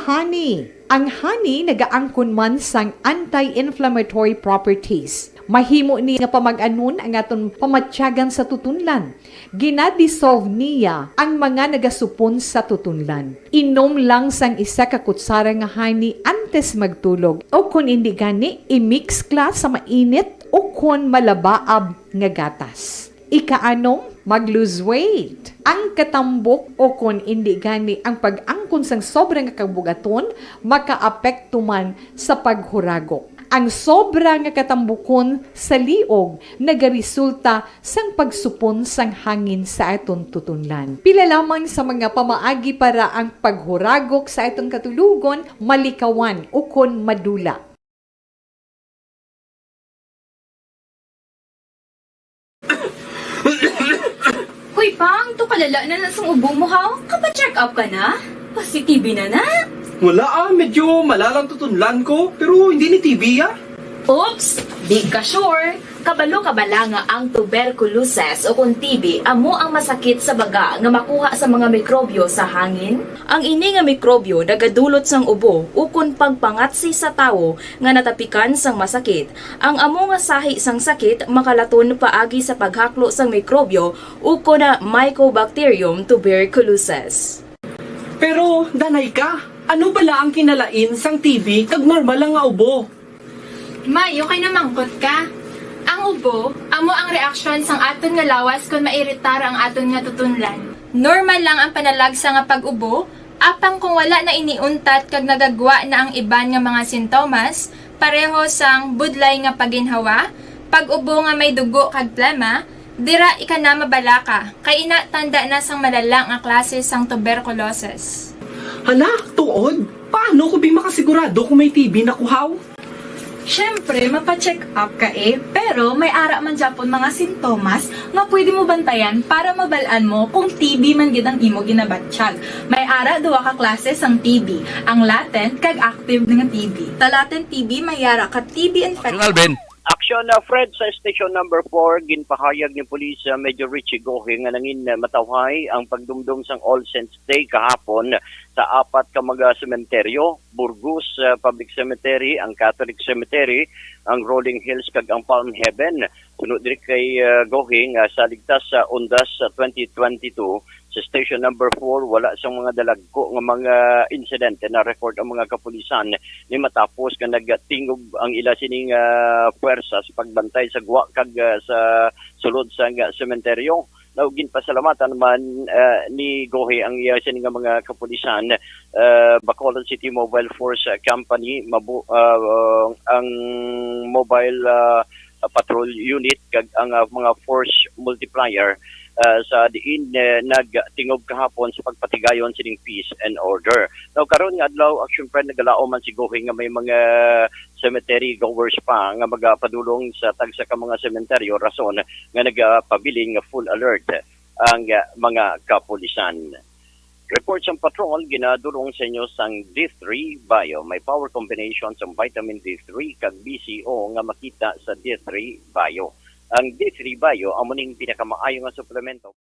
honey. Ang honey nagaangkon man sang anti-inflammatory properties. Mahimo ni nga pamag-anon ang aton pamatyagan sa tutunlan. Gina-dissolve niya ang mga nagasupon sa tutunlan. Inom lang sang isa ka kutsara nga honey antes magtulog, o kon indi gani, i-mix ka sa mainit o kon malabaab nga gatas. Ikaanom, mag-lose weight. Ang katambok o kon indi gani ang pag-angkon sang sobra nga kabug-aton makaapekto man sa paghuragok. Ang sobra nga katambukon sa liog nagaresulta sang pagsupon sang hangin sa aton tutunlan. Pila lamang sa mga pamaagi para ang paghuragok sa aton katulogon malikawan ukon madula. Ang to kalala na na sang ubo mo, haw? Kapa-check up ka na? Pasi-T B na na? Wala, ah, medyo malalang tutunlan ko, pero hindi ni T B, ah. Oops! Di ka sure? Kabalo ka bala nga ang tuberculosis o kon T B amo ang masakit sa baga nga makuha sa mga mikrobyo sa hangin? Ang ini nga mikrobyo nagadulot sang ubo ukon pagpangatsi sa tawo nga natapikan sang masakit. Ang amo nga sahi sang sakit makalaton paagi sa paghaklo sang mikrobyo ukon Mycobacterium tuberculosis. Pero, danay ka, ano bala ang kinalain sang T B kag normal lang nga ubo? May, okay na mangkot ka. Ang ubo, amo ang reaksyon sang aton nga lawas kon mairitar ang aton nga tutunlan. Normal lang ang panalagsa nga pag-ubo, apang kung wala na ini untat kag nagagwa na ang iban nga mga sintomas, pareho sang budlay nga paginhawa, pag-ubo nga may dugo kag plema, dira ika na mabalaka, kay ina tanda na sang malala nga klase sang tuberculosis. Hala, tuod? Paano ko bi makasigurado kung may T B na ko, haw? Siyempre, mapa-check up ka, eh, pero may ara man gyapon mga sintomas nga pwede mo bantayan para mabal-an mo kung T B man gid ang imo ginabatyag. May ara duha ka klase sang T B, ang latent kag active nga T B. Sa latent T B, may ara ka T B infection. Action, Alvin. Action, uh, Fred, sa Station Number Four, ginpahayag ni Police, uh, Major Richie Gohe nga nangin, uh, matawhay ang pagdumdom sang All Saints Day kahapon sa apat ka mga sementeryo, Burgos, uh, Public Cemetery, ang Catholic Cemetery, ang Rolling Hills, kag ang Palm Heaven. Suno diri kay, uh, Gohe nga sa ligtas sa Undas sa twenty twenty-two, sa Station Number Four, wala sang mga dalagko nga mga insidente na-record ang mga kapulisan ni matapos nga nagtingob ang ila sining, ah, puwersa sa pagbantay sa gwa kag, ah, sa sulod sang, ah, sementeryo. Now, ginpasalamatan man, ah, ni Gohe ang iya sini nga mga kapulisan, ah, Bacolod City Mobile Force, ah, Company, mabu-, ah, ang mobile, ah, ah, patrol unit kag ang, ah, mga force multiplier, ah, sa diin, eh, nagtingob kahapon sa pagpatigayon sining peace and order. Now, karon nga adlaw, Action Friend, nagalaom man si Gohe nga may mga cemetery goers pa nga magapadulong sa tagsa ka mga sementeryo, rason nga nagapabilin nga full alert ang, ah, mga kapulisan. Report sang patrol ginadulong sa inyo sang D three Bio. May power combination sang vitamin D three kag B C O nga makita sa D three Bio. Ang D three Bio amo ning pinakamaayo nga suplemento.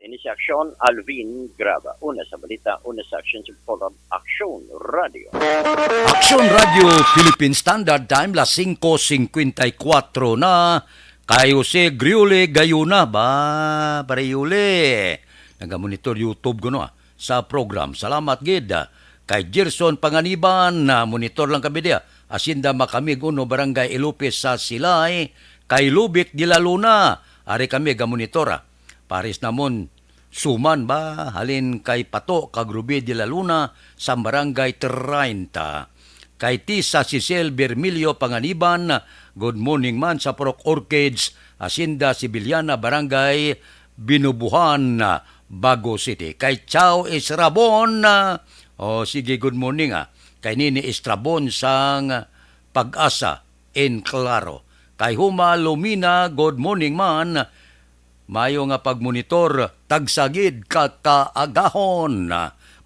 Ini si Aksyon, Alvin Graba. Una sa balita, una sa aksyon sa Forum Aksyon Radio. Aksyon Radio Philippine Standard Time, las singko singkwenta y kuwatro na. Kay Jose Griole Gayuna ba, Pare Yuli? Nagamonitor YouTube ko, no, ah, sa program. Salamat gid, ah. Kay Gerson Panganiban, ah, monitor lang kami diya. Hacienda Macamig uno, Barangay Ilupis sa Silay. Kay Lubic de la Luna, ari kami gamonitor, ah. Paris namon, Suman ba, halin kay Pato kag Ruby de la Luna sa Barangay treinta. Kay Tisa Cecil Bermilio Panganiban, good morning man sa Purok Orchids, Hacienda Sibiliana, Barangay Binubuhan, Bago City. Kay Chao Estrabon, oh, sige, good morning, ah. Kay Nini Estrabon sang Pag-asa in Claro. Kay Huma Lumina, good morning man. Mayo nga pagmonitor, tagsa gid ka kaagahon.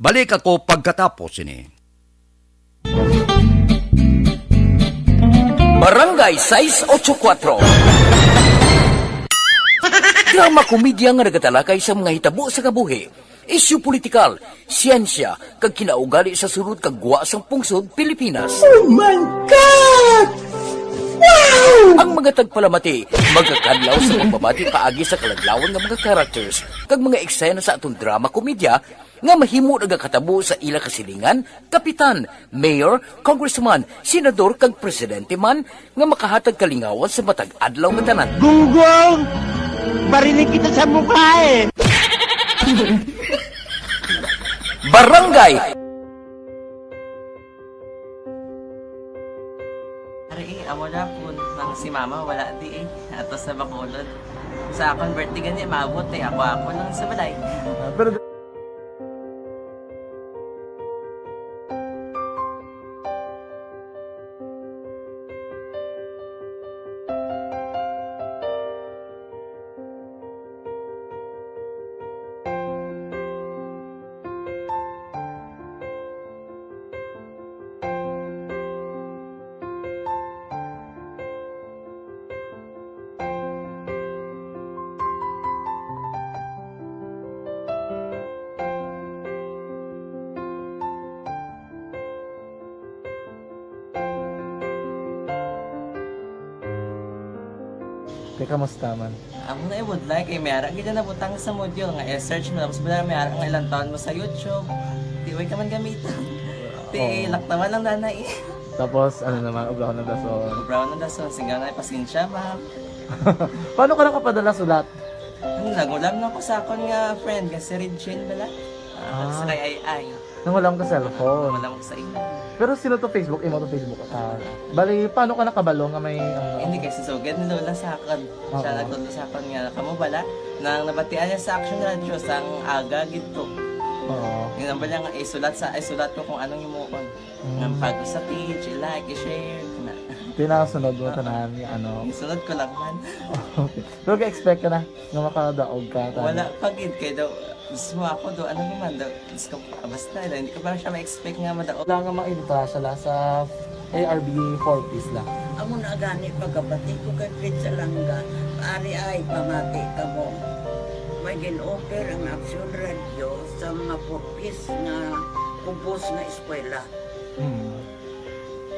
Balik ako pagkatapos sini. Barangay sais ocho kuwatro. Drama komedya nga nagatalakay sa mga hitabo sa kabuhi, isyu politikal, siyensya, kag kinaugali sa sulod kag gwa sang pungsod Pilipinas. Oh my God! Wow! Ang mga tagpalamati magakadlaw sa pagbabati paagi sa kaladlawan nga mga characters kag mga eksena sa aton drama komedya nga mahimo nagakatabo sa ila kasilingan, kapitan, mayor, congressman, senador, kag presidente man nga makahatag kalingawan sa matag adlaw nga tanan. Gunggong! Barilin kita sa mukha eh! Barangay! Ari, eh, amo na po nang si mama wala di eh. Ato sa Bacolod. Sa akong birthday gani, maabot eh. Ako, ako lang sa balay. Ah, pero Di, kamusta man? Amo na ibudlay kay may ara gid na butang sa module nga i-search mo, tapos bala may ara nga ilang taon mo sa YouTube. Di way ka man gamiton. Ti, oo, laktawan lang na na eh. Tapos, ano naman, ubrahon ng dason. Ubrahon ng dason, singgaw na, pasensya, ma'am. Paano ka nakapadala sulat? Ano, nangulam na ko sa akon nga friend, nga si Regine bala. Ah, ah, sa kay Ai Ai. Nangulam ka cellphone? Nangulam ko sa imo. Pero sino to Facebook? Imo to Facebook? Ah, bali, paano ka nakabalo nga may, ano? Hindi, kay si Sugad ni Lola sa akon. Oo. Siya nagtudlo sa akon nga, kamo bala, nang nabatian niya sa Action Radio, sang aga gid to. Oo. Yun ang bala nga, isulat sa, isulat ko kung anong himuon. Mm. Nga pag sa page, i-like, i-share, na. Tinasunod mo, oo, tanan, nga ano. Isunod ko lang man. Okay. Pero ga-expect ka na nga makadaog ka, tanan? Wala pa gid, kay daw, mismo ako daw, ano naman daw, Diyos ko, basta, hindi ko pa siya ma-expect nga madaog. Wala nga mainta siya la sa A R B four Ps la. Amo na gani pagkabati ko kay Fred Salanga, ari ay pamati kamo. May gin-offer ang Action Radio sa mga four Ps nga ubos nga eskwela. Hmm.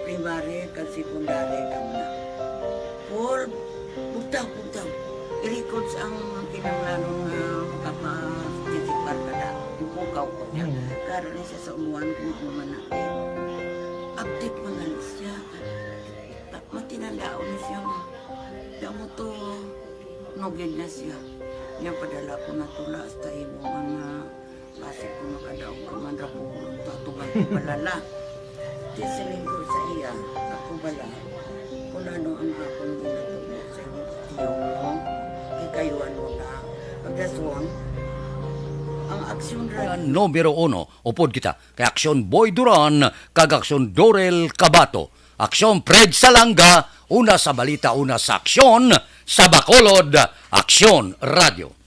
Primary kag secondary kamo na. Paul, bugtaw, bugtaw. I-records ang kinahanglanon nga makaparticipar ka na. Ipukaw ko niya. Mm. Karon ni siya sa umuan kung ano man na. Update man na siya. Ta-, matinandaon ni siya nga. Kaya mo to, nugid na siya. Niya padala ko na tula hasta imo nga Basi kung makadaog ka man ra, pulong to, atuman ko balala. Ti siling ko sa iya, ako bala, kung ano ang akong ginatubo sa inyo, tiyo mo, ikayuan mo na. Pagdason, ang aksyon ra. Numero uno, upod kita kay Aksyon Boy Duran kag Aksyon Dorel Cabato. Aksyon Fred Salanga, una sa balita, una sa aksyon, sa Bacolod, Aksyon Radio.